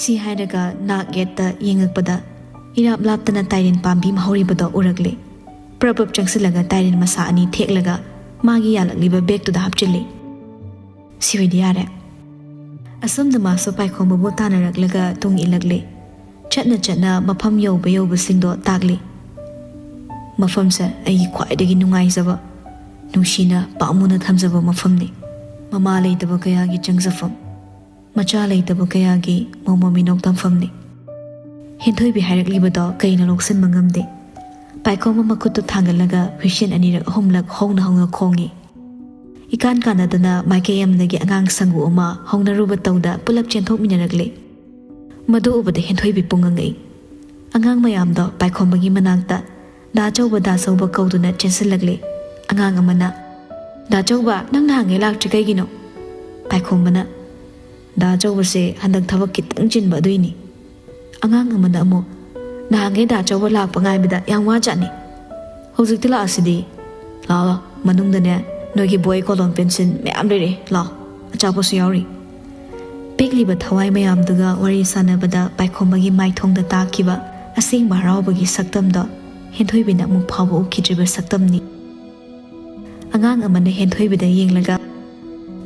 ꯁꯤ ꯍꯥꯏꯔꯒ ꯅꯥꯛ ꯌꯦꯠꯇ ꯌꯦꯡꯉꯛꯄꯗ ꯏꯔꯥꯞ ꯂꯥꯞꯇꯅ ꯇꯥꯏꯔꯦꯟ ꯄꯥꯝꯕꯤ ꯑꯃ ꯍꯧꯔꯤꯕꯗꯣ ꯎꯔꯛꯂꯦ꯫ ꯄ꯭ꯔꯞ ꯄ꯭ꯔꯞ ꯆꯪꯁꯤꯜꯂꯒ ꯇꯥꯏꯔꯦꯟ ꯃꯁꯥ ꯑꯅꯤ ꯊꯦꯛꯂꯒ ꯃꯥꯒꯤ ꯌꯥꯜꯂꯛꯂꯤꯕ ꯕꯦꯒꯇꯨꯗ ꯍꯥꯞꯆꯤꯜꯂꯤ꯫ "ꯁꯤ ꯑꯣꯏꯗꯤ ꯌꯥꯔꯦ꯫" ꯑꯁꯣꯝꯗ ꯃꯥꯁꯨ ꯄꯥꯏꯈꯣꯝꯕꯕꯨ ꯇꯥꯟꯅꯔꯛꯂꯒ ꯇꯨꯡ ꯏꯜꯂꯛꯂꯦ꯫ ꯆꯠꯅ ꯆꯠꯅ ꯃꯐꯝ ꯌꯧꯕ ꯌꯧꯕꯁꯤꯡꯗꯣ ꯇꯥꯛꯂꯤ꯫ "ꯃꯐꯝꯁꯦ ꯑꯩꯒꯤ ꯈ꯭ꯋꯥꯏꯗꯒꯤ ꯅꯨꯡꯉꯥꯏꯖꯕ, ꯅꯨꯡꯁꯤꯅ ꯄꯥꯝꯃꯨꯅ ꯊꯝꯖꯕ ꯃꯐꯝꯅꯤ꯫ ꯃꯃꯥ ꯂꯩꯇꯕ ꯀꯌꯥꯒꯤ ꯆꯪꯖꯐꯝ, ꯃꯆꯥ ꯂꯩꯇꯕ ꯀꯌꯥꯒꯤ ꯃꯣꯃꯣ ꯃꯤꯅꯣꯛ ꯇꯝꯐꯝꯅꯤ꯫" ꯍꯦꯟꯊꯣꯏꯕꯤ ꯍꯥꯏꯔꯛꯂꯤꯕꯗꯣ ꯀꯩꯅꯣ ꯂꯧꯁꯤꯟꯕ ꯉꯝꯗꯦ꯫ ꯄꯥꯏꯈꯣꯝꯕ ꯃꯈꯨꯠꯇꯨ ꯊꯥꯡꯒꯠꯂꯒ ꯍꯨꯏꯁꯦꯟ ꯑꯅꯤꯔꯛ ꯑꯍꯨꯝꯂꯛ ꯍꯧꯅ ꯍꯧꯅ ꯈꯣꯡꯉꯤ꯫ ꯏꯀꯥꯟ ꯀꯥꯟꯅꯗꯅ ꯃꯥꯏꯀꯩ ꯑꯃꯗꯒꯤ ꯑꯉꯥꯡ ꯁꯪꯒꯨ ꯑꯃ ꯍꯧꯅꯔꯨꯕ ꯇꯧꯗ ꯄꯨꯂꯞ ꯆꯦꯟꯊꯣꯛꯃꯤꯟꯅꯔꯛꯂꯦ꯫ ꯃꯗꯨ ꯎꯕꯗ ꯍꯦꯟꯊꯣꯏꯕꯤ ꯄꯨꯡꯉꯪꯉꯛꯏ꯫ ꯑꯉꯥꯡ ꯃꯌꯥꯝꯗꯣ ꯄꯥꯏꯈꯣꯝꯕꯒꯤ ꯃꯅꯥꯛꯇ "ꯗꯥ ꯆꯧꯕ, ꯗꯥ ꯆꯧꯕ" ꯀꯧꯗꯨꯅ ꯆꯦꯟꯁꯤꯜꯂꯛꯂꯦ꯫ ꯑꯉꯥꯡ ꯑꯃꯅ, "ꯗꯥ ꯆꯧꯕ, ꯅꯪ ꯅꯍꯥꯟꯉꯩ ꯂꯥꯛꯇ꯭ꯔꯤ ꯀꯩꯒꯤꯅꯣ?" ꯄꯥꯏꯈꯣꯝꯕꯅ, "ꯗꯥ ꯆꯧꯕꯁꯦ ꯍꯟꯗꯛ ꯊꯕꯛ ꯈꯤꯇꯪ ꯆꯤꯟꯕ ꯑꯗꯨꯏꯅꯤ꯫" ꯑꯉꯥꯡ ꯑꯃꯅ ꯑꯃꯨꯛ, "ꯅꯍꯥꯟꯈꯩ ꯗꯥ ꯆꯧꯕ ꯂꯥꯛꯄ ꯉꯥꯏꯕꯗ ꯌꯥꯝ ꯋꯥꯖꯥꯠꯅꯤ꯫ ꯍꯧꯖꯤꯛꯇꯤ ꯂꯥꯛꯑꯁꯤꯗꯤ꯫ ꯂꯥꯛꯑꯣ, ꯂꯥꯛꯑꯣ, ꯃꯅꯨꯡꯗꯅꯦ ꯅꯣꯏꯒꯤ ꯕꯣꯏ, ꯀꯣꯂꯣꯝ, ꯄꯦꯟꯁꯤꯜ ꯃꯌꯥꯝ ꯂꯩꯔꯦ꯫ ꯂꯥꯛꯑꯣ, ꯑꯆꯥꯄꯣꯠꯁꯨ ꯌꯥꯎꯔꯤ꯫" ꯄꯤꯛꯂꯤꯕ ꯊꯋꯥꯏ ꯃꯌꯥꯝꯗꯨꯒ ꯋꯥꯔꯤ ꯁꯥꯟꯅꯕꯗ ꯄꯥꯏꯈꯣꯝꯕꯒꯤ ꯃꯥꯏꯊꯣꯡꯗ ꯇꯥꯈꯤꯕ ꯑꯁꯦꯡꯕ ꯍꯔꯥꯎꯕꯒꯤ ꯁꯛꯇꯝꯗꯣ ꯍꯦꯟꯊꯣꯏꯕꯤꯅ ꯑꯃꯨꯛ ꯐꯥꯎꯕ ꯎꯈꯤꯗ꯭ꯔꯤꯕ ꯁꯛꯇꯝꯅꯤ꯫ ꯑꯉꯥꯡ ꯑꯃꯅ ꯍꯦꯟꯊꯣꯏꯕꯤꯗ ꯌꯦꯡꯂꯒ,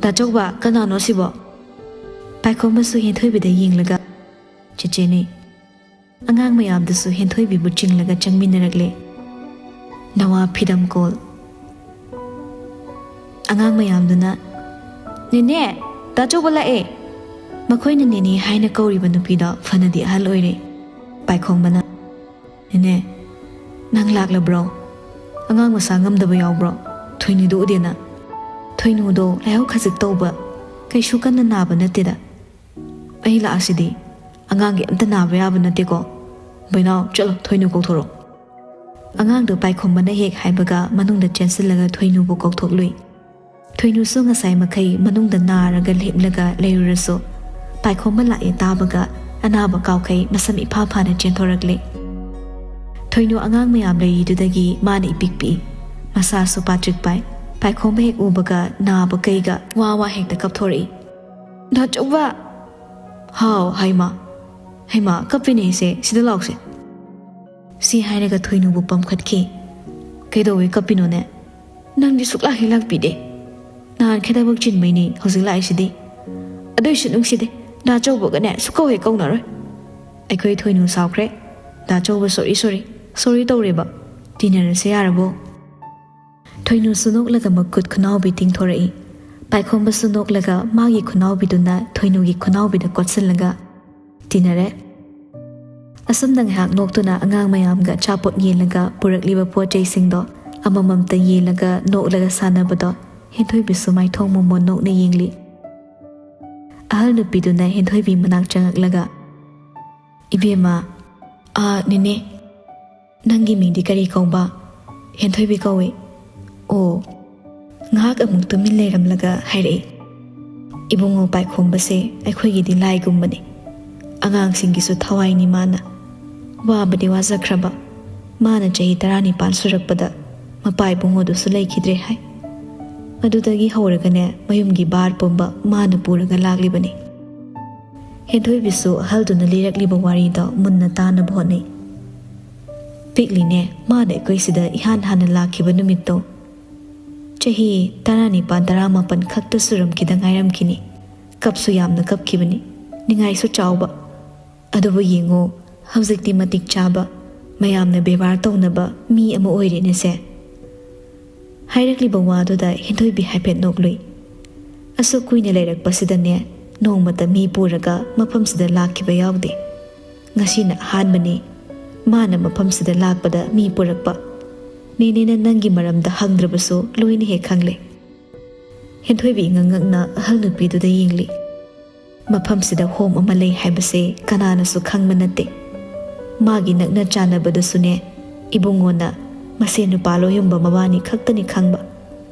"ꯗꯥ ꯆꯧꯕ, ꯀꯅꯥꯅꯣ ꯁꯤꯕꯣ?" ꯄꯥꯏꯈꯣꯝꯕꯁꯨ ꯍꯦꯟꯊꯣꯏꯕꯤꯗ ꯌꯦꯡꯂꯒ, "ꯆꯦꯆꯦꯅꯦ꯫" ꯑꯉꯥꯡ ꯃꯌꯥꯝꯗꯨꯁꯨ ꯍꯦꯟꯊꯣꯏꯕꯤꯕꯨ ꯆꯤꯡꯂꯒ ꯆꯪꯃꯤꯟꯅꯔꯛꯂꯦ꯫ "ꯅꯋꯥ ꯐꯤꯗꯝꯀꯣꯜ, ꯑꯉꯥꯡ ꯃꯌꯥꯝꯗꯨꯅ, "ꯅꯦꯅꯦ, ꯗꯥ ꯆꯧꯕ ꯂꯥꯛꯑꯦ!" ꯃꯈꯣꯏꯅ ꯅꯦꯅꯦ ꯍꯥꯏꯅ ꯀꯧꯔꯤꯕ ꯅꯨꯄꯤꯗꯣ ꯐꯅꯗꯤ ꯑꯍꯜ ꯑꯣꯏꯔꯦ꯫ ꯄꯥꯏꯈꯣꯝꯕꯅ, "ꯅꯦꯅꯦ, ꯅꯪ ꯂꯥꯛꯂꯕ꯭ꯔꯣ? ꯑꯉꯥꯡ ꯃꯁꯥ ꯉꯝꯗꯕ ꯌꯥꯎꯕ꯭ꯔꯣ? ꯊꯣꯏꯅꯨꯗꯣ ꯎꯗꯦꯅ?" "ꯊꯣꯏꯅꯨꯗꯣ ꯂꯥꯏꯍꯧ ꯈꯖꯤꯛ ꯇꯧꯕ, ꯀꯩꯁꯨ ꯀꯟꯅ ꯅꯥꯕ ꯅꯠꯇꯦꯗ꯫ ꯑꯩ ꯂꯥꯛꯑꯁꯤꯗꯤ꯫ ꯑꯉꯥꯡꯒꯤ ꯑꯝꯇ ꯅꯥꯕ ꯌꯥꯕ ꯅꯠꯇꯦꯀꯣ꯫ ꯕꯣꯏꯅꯥꯎ, ꯆꯠꯂꯣ, ꯊꯣꯏꯅꯨ ꯀꯧꯊꯣꯔꯛꯑꯣ꯫" ꯑꯉꯥꯡꯗꯣ ꯄꯥꯏꯈꯣꯝꯕꯅ ꯍꯦꯛ ꯍꯥꯏꯕꯒ ꯃꯅꯨꯡꯗ ꯆꯦꯟꯁꯤꯜꯂꯒ ꯊꯣꯏꯅꯨꯕꯨ ꯀꯧꯊꯣꯛꯂꯨꯏ꯫ ꯊꯣꯏꯅꯨꯁꯨ ꯉꯁꯥꯏ ꯃꯈꯩ ꯃꯅꯨꯡꯗ ꯅꯥꯔꯒ ꯂꯦꯞꯂꯒ ꯂꯩꯔꯨꯔꯁꯨ, ꯄꯥꯏꯈꯣꯝꯕ ꯂꯥꯛꯑꯦ ꯇꯥꯕꯒ ꯑꯅꯥꯕ ꯀꯥꯎꯈꯩ ꯃꯁꯝ ꯏꯐꯥ ꯐꯥꯅ ꯆꯦꯟꯊꯣꯔꯛꯂꯦ꯫ ꯊꯣꯏꯅꯨ ꯑꯉꯥꯡ ꯃꯌꯥꯝ ꯂꯩꯔꯤꯗꯨꯗꯒꯤ ꯃꯥꯅ ꯏꯄꯤꯛ ꯄꯤꯛꯏ꯫ ꯃꯁꯥꯁꯨ ꯄꯥꯇ꯭ꯔꯤꯛ ꯄꯥꯏ꯫ ꯄꯥꯏꯈꯣꯝꯕ ꯍꯦꯛ ꯎꯕꯒ ꯅꯥꯕ ꯀꯩꯒ ꯋꯥ ꯋꯥ ꯍꯦꯛꯇ ꯀꯞꯊꯣꯔꯛꯏ꯫ "ꯗꯥ ꯆꯧꯕ!" "ꯍꯥꯎ, ꯍꯩꯃꯥ, ꯍꯩꯃꯥ, ꯀꯞꯄꯤꯅꯦ ꯏꯆꯦ, ꯁꯤꯗ ꯂꯥꯎꯁꯦ꯫" ꯁꯤ ꯍꯥꯏꯔꯒ ꯊꯣꯏꯅꯨꯕꯨ ꯄꯝꯈꯠꯈꯤ꯫ "ꯀꯩꯗꯧꯋꯦ ꯀꯞꯄꯤꯅꯣꯅꯦ? ꯅꯪꯗꯤ ꯁꯨꯛꯂꯥꯛ ꯍꯦꯛ ꯂꯥꯛꯄꯤꯗꯦ꯫ ꯅꯍꯥꯟꯈꯩ ꯊꯕꯛ ꯆꯤꯟꯕꯩꯅꯦ ꯍꯧꯖꯤꯛ ꯂꯥꯛꯏꯁꯤꯗꯤ꯫ ꯑꯗꯨꯏꯁꯨ ꯅꯨꯡꯁꯤꯗꯦ, ꯗꯥ ꯆꯧꯕꯒꯅꯦ ꯁꯨꯛꯀꯧ ꯍꯦꯛ ꯀꯧꯅꯔꯣꯏ꯫" "ꯑꯩꯈꯣꯏ ꯊꯣꯏꯅꯨ ꯁꯥꯎꯈ꯭ꯔꯦ꯫ ꯗꯥ ꯆꯧꯕ, sorry, sorry, sorry ꯇꯧꯔꯦꯕ꯫ ꯇꯤꯟꯅꯔꯁꯦ ꯌꯥꯔꯕꯣ?" ꯊꯣꯏꯅꯨꯁꯨ ꯅꯣꯛꯂꯒ ꯃꯈꯨꯠ ꯈꯨꯅꯥꯎꯕꯤ ꯇꯤꯡꯊꯣꯔꯛꯏ꯫ ꯄꯥꯏꯈꯣꯝꯕꯁꯨ ꯅꯣꯛꯂꯒ ꯃꯥꯒꯤ ꯈꯨꯅꯥꯎꯕꯤꯗꯨꯅ ꯊꯣꯏꯅꯨꯒꯤ ꯈꯨꯅꯥꯎꯕꯤꯗ ꯀꯣꯠꯁꯤꯜꯂꯒ, "ꯇꯤꯟꯅꯔꯦ꯫" ꯑꯁꯨꯝꯅ ꯉꯥꯏꯍꯥꯛ ꯅꯣꯛꯇꯨꯅ ꯑꯉꯥꯡ ꯃꯌꯥꯝꯒ ꯑꯆꯥꯄꯣꯠ ꯌꯦꯜꯂꯒ ꯄꯨꯔꯛꯂꯤꯕ ꯄꯣꯠ ꯆꯩꯁꯤꯡꯗꯣ ꯑꯃꯃꯝꯇ ꯌꯦꯜꯂꯒ ꯅꯣꯛꯂꯒ ꯁꯥꯟꯅꯕꯗꯣ ꯍꯦꯟꯊꯣꯏꯕꯤꯁꯨ ꯃꯥꯏꯊꯣꯡ ꯃꯃꯣꯟ ꯅꯣꯛꯅ ꯌꯦꯡꯂꯤ꯫ ꯑꯍꯜ ꯅꯨꯄꯤꯗꯨꯅ ꯍꯦꯟꯊꯣꯏꯕꯤ ꯃꯅꯥꯛ ꯆꯪꯉꯛꯂꯒ, "ꯏꯕꯦꯝꯃ, ꯑꯥ, ꯅꯦꯅꯦ, ꯅꯪꯒꯤ ꯃꯤꯡꯗꯤ ꯀꯔꯤ ꯀꯧꯕ?" "ꯍꯦꯟꯊꯣꯏꯕꯤ ꯀꯧꯏ꯫" "ꯑꯣ꯫" ꯉꯥꯏꯍꯥꯛ ꯑꯃꯨꯛ ꯇꯨꯃꯤꯟ ꯂꯩꯔꯝꯂꯒ ꯍꯥꯏꯔꯛꯏ, "ꯏꯕꯨꯡꯉꯣ ꯄꯥꯏꯈꯣꯝꯕꯁꯦ ꯑꯩꯈꯣꯏꯒꯤꯗꯤ ꯂꯥꯏꯒꯨꯝꯕꯅꯤ꯫ ꯑꯉꯥꯡꯁꯤꯡꯒꯤꯁꯨ ꯊꯋꯥꯏꯅꯤ ꯃꯥꯅ꯫ ꯋꯥꯕꯗꯤ ꯋꯥꯖꯈ꯭ꯔꯕ꯫ ꯃꯥꯅ ꯆꯍꯤ ꯇꯔꯥꯅꯤꯄꯥꯟ ꯁꯨꯔꯛꯄꯗ ꯃꯄꯥ ꯏꯕꯨꯡꯉꯣꯗꯨꯁꯨ ꯂꯩꯈꯤꯗ꯭ꯔꯦ ꯍꯥꯏ꯫ ꯑꯗꯨꯗꯒꯤ ꯍꯧꯔꯒꯅꯦ ꯃꯌꯨꯝꯒꯤ ꯚꯥꯔ ꯄꯨꯝꯕ ꯃꯥꯅ ꯄꯨꯔꯒ ꯂꯥꯛꯂꯤꯕꯅꯤ꯫" ꯍꯦꯟꯊꯣꯏꯕꯤꯁꯨ ꯑꯍꯜꯗꯨꯅ ꯂꯤꯔꯛꯂꯤꯕ ꯋꯥꯔꯤꯗꯣ ꯃꯨꯟꯅ ꯇꯥꯅꯕ ꯍꯣꯠꯅꯩ꯫ "ꯄꯤꯛꯂꯤꯅꯦ, ꯃꯥꯅ ꯑꯩꯈꯣꯏ ꯁꯤꯗ ꯏꯍꯥꯟ ꯍꯥꯟꯅ ꯂꯥꯛꯈꯤꯕ ꯅꯨꯃꯤꯠꯇꯣ꯫ ꯆꯍꯤ ꯇꯔꯥꯅꯤꯄꯥꯟ, ꯇꯔꯥꯃꯥꯄꯟ ꯈꯛꯇ ꯁꯨꯔꯝꯈꯤꯗ ꯉꯥꯏꯔꯝꯈꯤꯅꯤ꯫ ꯀꯞꯁꯨ ꯌꯥꯝꯅ ꯀꯞꯈꯤꯕꯅꯤ, ꯅꯤꯡꯉꯥꯏꯁꯨ ꯆꯥꯎꯕ꯫ ꯑꯗꯨꯕꯨ ꯌꯦꯡꯉꯨ, ꯍꯧꯖꯤꯛꯇꯤ ꯃꯇꯤꯛ ꯆꯥꯕ, ꯃꯌꯥꯝꯅ ꯕꯦꯕꯥꯔ ꯇꯧꯅꯕ ꯃꯤ ꯑꯃ ꯑꯣꯏꯔꯦꯅꯦꯁꯦ꯫" ꯍꯥꯏꯔꯛꯂꯤꯕ ꯋꯥꯗꯨꯗ ꯍꯦꯟꯊꯣꯏꯕꯤ ꯍꯥꯏꯐꯦꯠ ꯅꯣꯛꯂꯨꯏ꯫ ꯑꯁꯨꯛ ꯀꯨꯏꯅ ꯂꯩꯔꯛꯄꯁꯤꯗꯅꯦ, ꯅꯣꯡꯃꯇ ꯃꯤ ꯄꯨꯔꯒ ꯃꯐꯝꯁꯤꯗ ꯂꯥꯛꯈꯤꯕ ꯌꯥꯎꯗꯦ꯫ ꯉꯁꯤꯅ ꯑꯍꯥꯟꯕꯅꯤ꯫ ꯃꯥꯅ ꯃꯐꯝꯁꯤꯗ ꯂꯥꯛꯄꯗ ꯃꯤ ꯄꯨꯔꯛꯄ꯫ ꯅꯦꯅꯦꯅ ꯅꯪꯒꯤ ꯃꯔꯝꯗ ꯍꯪꯗ꯭ꯔꯕꯁꯨ ꯂꯣꯏꯅ ꯍꯦꯛ ꯈꯪꯂꯦ꯫ ꯍꯦꯟꯊꯣꯏꯕꯤ ꯉꯛꯉꯛꯅ ꯑꯍꯜ ꯅꯨꯄꯤꯗꯨꯗ ꯌꯦꯡꯂꯤ꯫ ꯃꯐꯝꯁꯤꯗ ꯍꯣꯝ ꯑꯃ ꯂꯩ ꯍꯥꯏꯕꯁꯦ ꯀꯅꯥꯅꯁꯨ ꯈꯪꯕ ꯅꯠꯇꯦ꯫ ꯃꯥꯒꯤ ꯅꯛꯅ ꯆꯥꯟꯅꯕꯗꯁꯨꯅꯦ, ꯏꯕꯨꯡꯉꯣꯅ ꯃꯁꯦ ꯅꯨꯄꯥ ꯂꯣꯏꯌꯨꯝꯕ ꯃꯕꯥꯅꯤ ꯈꯛꯇꯅꯤ ꯈꯪꯕ꯫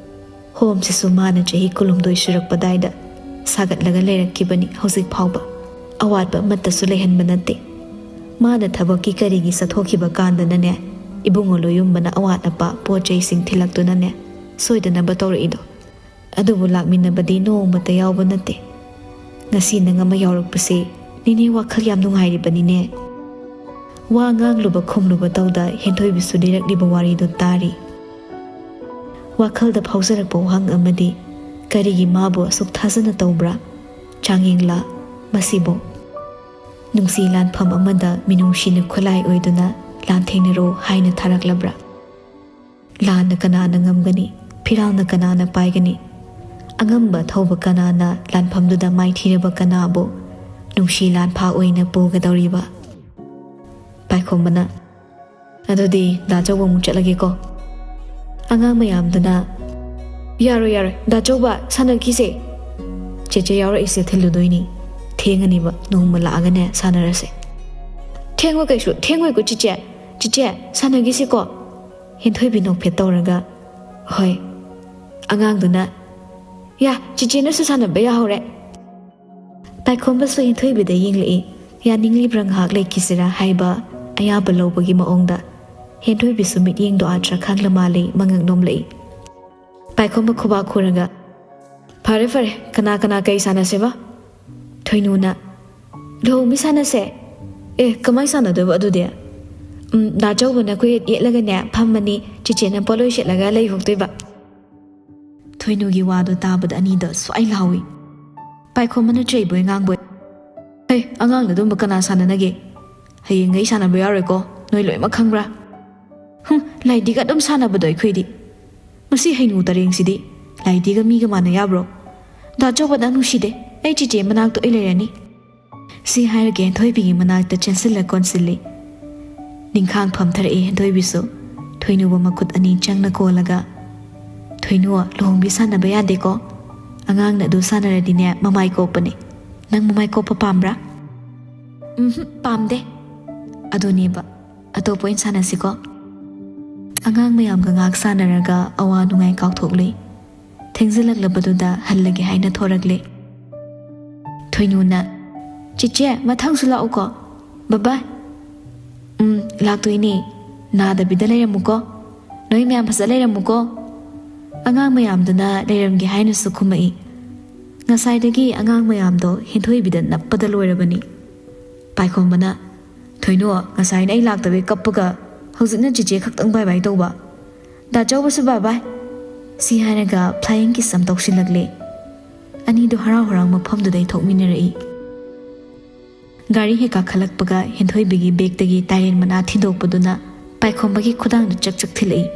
ꯍꯣꯝꯁꯤꯁꯨ ꯃꯥꯅ ꯆꯍꯤ ꯀꯨꯟꯍꯨꯝꯗꯣꯏ ꯁꯨꯔꯛꯄꯗꯥꯏꯗ ꯁꯥꯒꯠꯂꯒ ꯂꯩꯔꯛꯈꯤꯕꯅꯤ꯫ ꯍꯧꯖꯤꯛ ꯐꯥꯎꯕ ꯑꯋꯥꯠꯄ ꯑꯃꯠꯇꯁꯨ ꯂꯩꯍꯟꯕ ꯅꯠꯇꯦ꯫ ꯃꯥꯅ ꯊꯕꯛꯀꯤ ꯀꯔꯤꯒꯤ ꯆꯠꯊꯣꯛꯈꯤꯕ ꯀꯥꯟꯗꯅꯅꯦ, ꯏꯕꯨꯡꯉꯣ ꯂꯣꯏꯌꯨꯝꯕꯅ ꯑꯋꯥꯠ ꯑꯄꯥ ꯄꯣꯠ ꯆꯩꯁꯤꯡ ꯊꯤꯜꯂꯛꯇꯨꯅꯅꯦ, ꯁꯣꯏꯗꯅꯕ ꯇꯧꯔꯛꯏꯗꯣ꯫ ꯑꯗꯨꯕꯨ ꯂꯥꯛꯃꯤꯟꯅꯕꯗꯤ ꯅꯣꯡꯃꯇ ꯌꯥꯎꯕ ꯅꯠꯇꯦ꯫ ꯉꯁꯤ ꯅꯪ ꯑꯃ ꯌꯥꯎꯔꯛꯄꯁꯦ, ꯅꯦꯅꯦ ꯋꯥꯈꯜ ꯌꯥꯝ ꯅꯨꯡꯉꯥꯏꯔꯤꯕꯅꯤꯅꯦ꯫ ꯋꯥ ꯉꯥꯡꯂꯨꯕ ꯈꯨꯝꯂꯨꯕ ꯇꯧꯗ ꯍꯦꯟꯊꯣꯏꯕꯤꯁꯨ ꯂꯤꯔꯛꯂꯤꯕ ꯋꯥꯔꯤꯗꯨ ꯇꯥꯔꯤ꯫ ꯋꯥꯈꯜꯗ ꯐꯥꯎꯖꯔꯛꯄ ꯋꯥꯍꯪ ꯑꯃꯗꯤ, ꯀꯔꯤꯒꯤ ꯃꯥꯕꯨ ꯑꯁꯨꯛ ꯊꯥꯖꯅ ꯇꯧꯕ꯭ꯔꯥ? ꯆꯥꯡꯌꯦꯡꯂꯥ ꯃꯁꯤꯕꯨ? ꯅꯨꯡꯁꯤ ꯂꯥꯟꯐꯝ ꯑꯃꯗ ꯃꯤꯅꯨꯡꯁꯤꯅ ꯈꯨꯠꯂꯥꯏ ꯑꯣꯏꯗꯨꯅ ꯂꯥꯟꯊꯦꯡꯅꯔꯣ ꯍꯥꯏꯅ ꯊꯥꯔꯛꯂꯕ꯭ꯔꯥ? ꯂꯥꯟꯅ ꯀꯅꯥꯅ ꯉꯝꯒꯅꯤ? ꯐꯤꯔꯥꯜꯅ ꯀꯅꯥꯅ ꯄꯥꯏꯒꯅꯤ? ꯑꯉꯝꯕ ꯑꯊꯧꯕ ꯀꯅꯥꯅ ꯂꯥꯟꯐꯝꯗꯨꯗ ꯃꯥꯏꯊꯤꯔꯕ ꯀꯅꯥꯕꯨ ꯅꯨꯡꯁꯤ ꯂꯥꯟꯐꯥ ꯑꯣꯏꯅ ꯄꯨꯒꯗꯧꯔꯤꯕ? ꯄꯥꯏꯈꯣꯝꯕꯅ, "ꯑꯗꯨꯗꯤ ꯗꯥ ꯆꯧꯕ ꯑꯃꯨꯛ ꯆꯠꯂꯒꯦꯀꯣ꯫" ꯑꯉꯥꯡ ꯃꯌꯥꯝꯗꯨꯅ, "ꯌꯥꯔꯣꯏ, ꯌꯥꯔꯣꯏ, ꯗꯥ ꯆꯧꯕ, ꯁꯥꯟꯅꯈꯤꯁꯦ꯫ ꯆꯦꯆꯦ ꯌꯥꯎꯔꯛꯏꯁꯦ ꯊꯤꯜꯂꯨꯗꯣꯏꯅꯤ꯫ ꯊꯦꯡꯉꯅꯤꯕ, ꯅꯣꯡꯃ ꯂꯥꯛꯑꯒꯅꯦ ꯁꯥꯟꯅꯔꯁꯦ꯫" "ꯊꯦꯡꯉꯣꯏ ꯀꯩꯁꯨ, ꯊꯦꯡꯉꯣꯏꯀꯣ ꯆꯦꯆꯦ꯫ ꯆꯦꯆꯦ, ꯁꯥꯟꯅꯈꯤꯁꯤꯀꯣ꯫" ꯍꯦꯟꯊꯣꯏꯕꯤ ꯅꯣꯛꯐꯦꯠ ꯇꯧꯔꯒ, "ꯍꯣꯏ꯫" ꯑꯉꯥꯡꯗꯨꯅ, "ꯌꯥ, ꯆꯦꯆꯦꯅꯁꯨ ꯁꯥꯟꯅꯕ ꯌꯥꯍꯧꯔꯦ꯫" ꯄꯥꯏꯈꯣꯝꯕꯁꯨ ꯍꯦꯟꯊꯣꯏꯕꯤꯗ ꯌꯦꯡꯂꯛꯏ꯫ ꯌꯥꯅꯤꯡꯂꯤꯕ꯭ꯔꯥ ꯉꯥꯏꯍꯥꯛ ꯂꯩꯈꯤꯁꯤꯔꯥ ꯍꯥꯏꯕ ꯑꯌꯥꯕ ꯂꯧꯕꯒꯤ ꯃꯑꯣꯡꯗ꯫ ꯍꯦꯟꯊꯣꯏꯕꯤꯁꯨ ꯃꯤꯠꯌꯦꯡꯗꯣ ꯑꯥꯔꯊ ꯈꯥꯡꯂ ꯃꯥꯜꯂꯤ, ꯃꯉꯛ ꯅꯣꯝꯂꯛꯏ꯫ ꯄꯥꯏꯈꯣꯝꯕ ꯈꯨꯕꯥꯛ ꯈꯨꯔꯒ, "ꯐꯔꯦ, ꯐꯔꯦ, ꯀꯅꯥ ꯀꯅꯥ ꯀꯩ ꯁꯥꯟꯅꯁꯦꯕ?" ꯊꯣꯏꯅꯨꯅ, "ꯂꯨꯍꯣꯡꯕꯤ ꯁꯥꯟꯅꯁꯦ꯫" "ꯑꯦ, ꯀꯃꯥꯏ ꯁꯥꯟꯅꯗꯣꯏꯕ ꯑꯗꯨꯗꯤ?" "ꯎꯝ, ꯗꯥ ꯆꯧꯕꯅ ꯀꯣꯏꯌꯦꯠ ꯌꯦꯠꯂꯒꯅꯦ ꯐꯝꯃꯅꯤ, ꯆꯦꯆꯦꯅ ꯄꯣꯠꯂꯣꯏ ꯁꯦꯠꯂꯒ ꯂꯩꯍꯧꯗꯣꯏꯕ꯫" ꯊꯣꯏꯅꯨꯒꯤ ꯋꯥꯗꯣ ꯇꯥꯕꯗ ꯑꯅꯤꯗꯣ ꯁ꯭ꯋꯥꯏ ꯂꯥꯎꯏ꯫ ꯄꯥꯏꯈꯣꯝꯕꯅ ꯆꯩꯕꯣꯏ ꯉꯥꯡꯕꯣꯏ, "ꯍꯩ, ꯑꯉꯥꯡꯗ ꯑꯗꯨꯝꯕ ꯀꯅꯥ ꯁꯥꯟꯅꯅꯒꯦ? ꯍꯌꯦꯡꯈꯩ ꯁꯥꯟꯅꯕ ꯌꯥꯔꯣꯏꯀꯣ, ꯅꯣꯏ ꯂꯣꯏꯅꯃꯛ ꯈꯪꯕ꯭ꯔꯥ? ꯍꯨꯝ, ꯂꯥꯏꯗꯤꯛ ꯑꯗꯨꯝ ꯁꯥꯟꯅꯕꯗꯣ ꯑꯩꯈꯣꯏꯗꯤ꯫" "ꯃꯁꯤ ꯍꯩꯅꯨ ꯇꯔꯦꯡꯁꯤꯗꯤ ꯂꯥꯏꯗꯤꯒ ꯃꯤꯒ ꯃꯥꯟꯅ ꯌꯥꯕ꯭ꯔꯣ? ꯗꯥ ꯆꯧꯕ, ꯅꯪ ꯅꯨꯡꯁꯤꯗꯦ, ꯑꯩ ꯆꯤꯆꯦ ꯃꯅꯥꯛꯇ ꯑꯩ ꯂꯩꯔꯅꯤ"꯫ ꯁꯤ ꯍꯥꯏꯔꯒ ꯍꯦꯟꯊꯣꯏꯕꯤꯒꯤ ꯃꯅꯥꯛꯇ ꯆꯦꯟꯁꯤꯜꯂ ꯀꯣꯟꯁꯤꯜꯂꯤ꯫ ꯅꯤꯡꯈꯥꯡ ꯐꯝꯊꯔꯛꯏ ꯍꯦꯟꯊꯣꯏꯕꯤꯁꯨ, ꯊꯣꯏꯅꯨꯕ ꯃꯈꯨꯠ ꯑꯅꯤ ꯆꯪꯅ ꯀꯣꯜꯂꯒ, "ꯊꯣꯏꯅꯨ, ꯂꯨꯍꯣꯡꯕꯤ ꯁꯥꯟꯅꯕ ꯌꯥꯗꯦꯀꯣ꯫ ꯑꯉꯥꯡꯅ ꯑꯗꯨ ꯁꯥꯟꯅꯔꯗꯤꯅꯦ, ꯃꯃꯥꯏ ꯀꯣꯞꯄꯅꯦ꯫ ꯅꯪ ꯃꯃꯥꯏ ꯀꯣꯞꯄ ꯄꯥꯝꯕ꯭ꯔꯥ?" "ꯎꯝꯍꯨꯝ, ꯄꯥꯝꯗꯦ"꯫ "ꯑꯗꯨꯅꯦꯕ, ꯑꯇꯣꯞꯄ ꯑꯣꯏꯅ ꯁꯥꯟꯅꯁꯤꯀꯣ"꯫ ꯑꯉꯥꯡ ꯃꯌꯥꯝꯒ ꯉꯥꯏꯍꯥꯛ ꯁꯥꯟꯅꯔꯒ ꯑꯋꯥ ꯅꯨꯡꯉꯥꯏ ꯀꯥꯎꯊꯣꯛꯂꯤ꯫ ꯊꯦꯡꯖꯤꯜꯂꯛꯂꯕꯗꯨꯗ ꯍꯜꯂꯒꯦ ꯍꯥꯏꯅ ꯊꯣꯔꯛꯂꯦ꯫ ꯊꯣꯏꯅꯨꯅ, "ꯆꯤꯆꯦ, ꯃꯊꯪꯁꯨ ꯂꯥꯛꯎꯀꯣ꯫ ꯕꯕꯥꯏ"꯫ "ꯎꯝ, ꯂꯥꯛꯇꯣꯏꯅꯦ꯫ ꯅꯥꯗꯕꯤꯗ ꯂꯩꯔꯝꯃꯨꯀꯣ꯫ ꯅꯣꯏ ꯃꯌꯥꯝ ꯐꯖ ꯂꯩꯔꯝꯃꯨꯀꯣ"꯫ ꯑꯉꯥꯡ ꯃꯌꯥꯝꯗꯨꯅ ꯂꯩꯔꯝꯒꯦ ꯍꯥꯏꯅꯁꯨ ꯈꯨꯝꯃꯛꯏ꯫ ꯉꯁꯥꯏꯗꯒꯤ ꯑꯉꯥꯡ ꯃꯌꯥꯝꯗꯣ ꯍꯦꯟꯊꯣꯏꯕꯤꯗ ꯅꯞꯄꯗ ꯂꯣꯏꯔꯕꯅꯤ꯫ ꯄꯥꯏꯈꯣꯝꯕꯅ, "ꯊꯣꯏꯅꯨ, ꯉꯁꯥꯏꯅ ꯑꯩ ꯂꯥꯛꯇꯕꯩ ꯀꯞꯄꯒ ꯍꯧꯖꯤꯛꯅ ꯆꯤꯆꯦ ꯈꯛꯇꯪ ꯕꯥꯏ ꯕꯥꯏ ꯇꯧꯕ꯫ ꯗꯥ ꯆꯧꯕꯁꯨ ꯕꯥꯏ ꯕꯥꯏ"꯫ ꯁꯤ ꯍꯥꯏꯔꯒ flying kiss ꯑꯃ ꯇꯧꯁꯤꯜꯂꯛꯂꯦ꯫ ꯑꯅꯤꯗꯣ ꯍꯔꯥꯎ ꯍꯔꯥꯎ ꯃꯐꯝꯗꯨꯗꯩ ꯊꯣꯛꯃꯤꯟꯅꯔꯛꯏ꯫ ꯒꯥꯔꯤ ꯍꯦꯛ ꯀꯥꯈꯠꯂꯛꯄꯒ ꯍꯦꯟꯊꯣꯏꯕꯤꯒꯤ ꯕꯦꯒꯇꯒꯤ ꯇꯥꯏꯔꯦꯟ ꯃꯅꯥ ꯊꯤꯟꯗꯣꯛꯄꯗꯨꯅ ꯄꯥꯏꯈꯣꯝꯕꯒꯤ ꯈꯨꯗꯥꯡꯗ ꯆꯛ ꯆꯛ ꯊꯤꯜꯂꯛꯏ꯫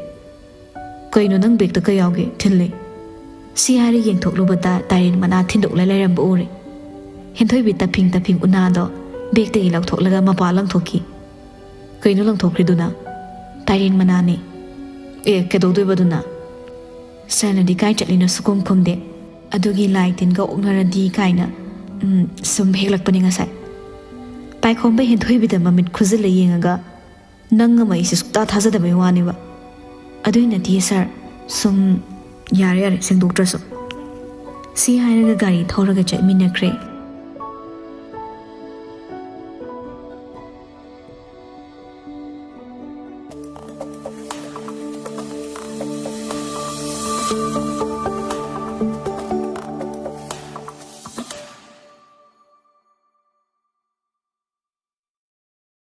"ꯀꯩꯅꯣ, ꯅꯪ ꯕꯦꯒꯇ ꯀꯩ ꯌꯥꯎꯒꯦ? ꯊꯤꯜꯂꯦ"꯫ ꯁꯤ ꯍꯥꯏꯔ ꯌꯦꯡꯊꯣꯛꯂꯨꯕꯗ ꯇꯥꯏꯔꯦꯟ ꯃꯅꯥ ꯊꯤꯟꯗꯣꯛꯂ ꯂꯩꯔꯝꯕ ꯎꯔꯦ꯫ ꯍꯦꯟꯊꯣꯏꯕꯤ ꯇꯞꯐꯤꯡ ꯇꯞꯐꯤꯡ ꯎꯅꯥꯗꯣ ꯕꯦꯒꯇꯒꯤ ꯂꯧꯊꯣꯛꯂꯒ ꯃꯄꯥ ꯂꯪꯊꯣꯛꯈꯤ꯫ "ꯀꯩꯅꯣ ꯂꯪꯊꯣꯛꯈ꯭ꯔꯤꯗꯨꯅ?" "ꯇꯥꯏꯔꯦꯟ ꯃꯅꯥꯅꯦ"꯫ "ꯑꯦ, ꯀꯩꯗꯧꯗꯣꯏꯕ ꯑꯗꯨꯅ?" "ꯁꯥꯔꯅꯗꯤ ꯀꯥꯏ ꯆꯠꯂꯤꯅꯣ ꯁꯨꯈꯨꯝ ꯈꯨꯝꯗꯦ, ꯑꯗꯨꯒꯤ ꯂꯥꯏ ꯇꯤꯟꯒ ꯑꯣꯛꯅꯔꯗꯤ ꯀꯥꯏꯅ, ꯎꯝ, ꯁꯨꯝ ꯍꯦꯛꯂꯛꯄꯅꯤ ꯉꯁꯥꯏ"꯫ ꯄꯥꯏꯈꯣꯝꯕ ꯍꯦꯟꯊꯣꯏꯕꯤꯗ ꯃꯃꯤꯠ ꯈꯨꯖꯤꯜꯂ ꯌꯦꯡꯉꯒ, "ꯅꯪ ꯑꯃ ꯑꯩꯁꯦ ꯁꯨꯛꯇꯥ ꯊꯥꯖꯗꯕꯩ ꯋꯥꯅꯦꯕ꯫ ꯑꯗꯨꯏ ꯅꯠꯇꯤꯌꯦ ꯁꯥꯔ, ꯁꯨꯝ"꯫ "ꯌꯥꯔꯦ ꯌꯥꯔꯦ, ꯁꯦꯡꯗꯣꯛꯇ꯭ꯔꯁꯨ"꯫ ꯁꯤ ꯍꯥꯏꯔꯒ ꯒꯥꯔꯤ ꯊꯧꯔꯒ ꯆꯠꯃꯤꯟꯅꯈ꯭ꯔꯦ꯫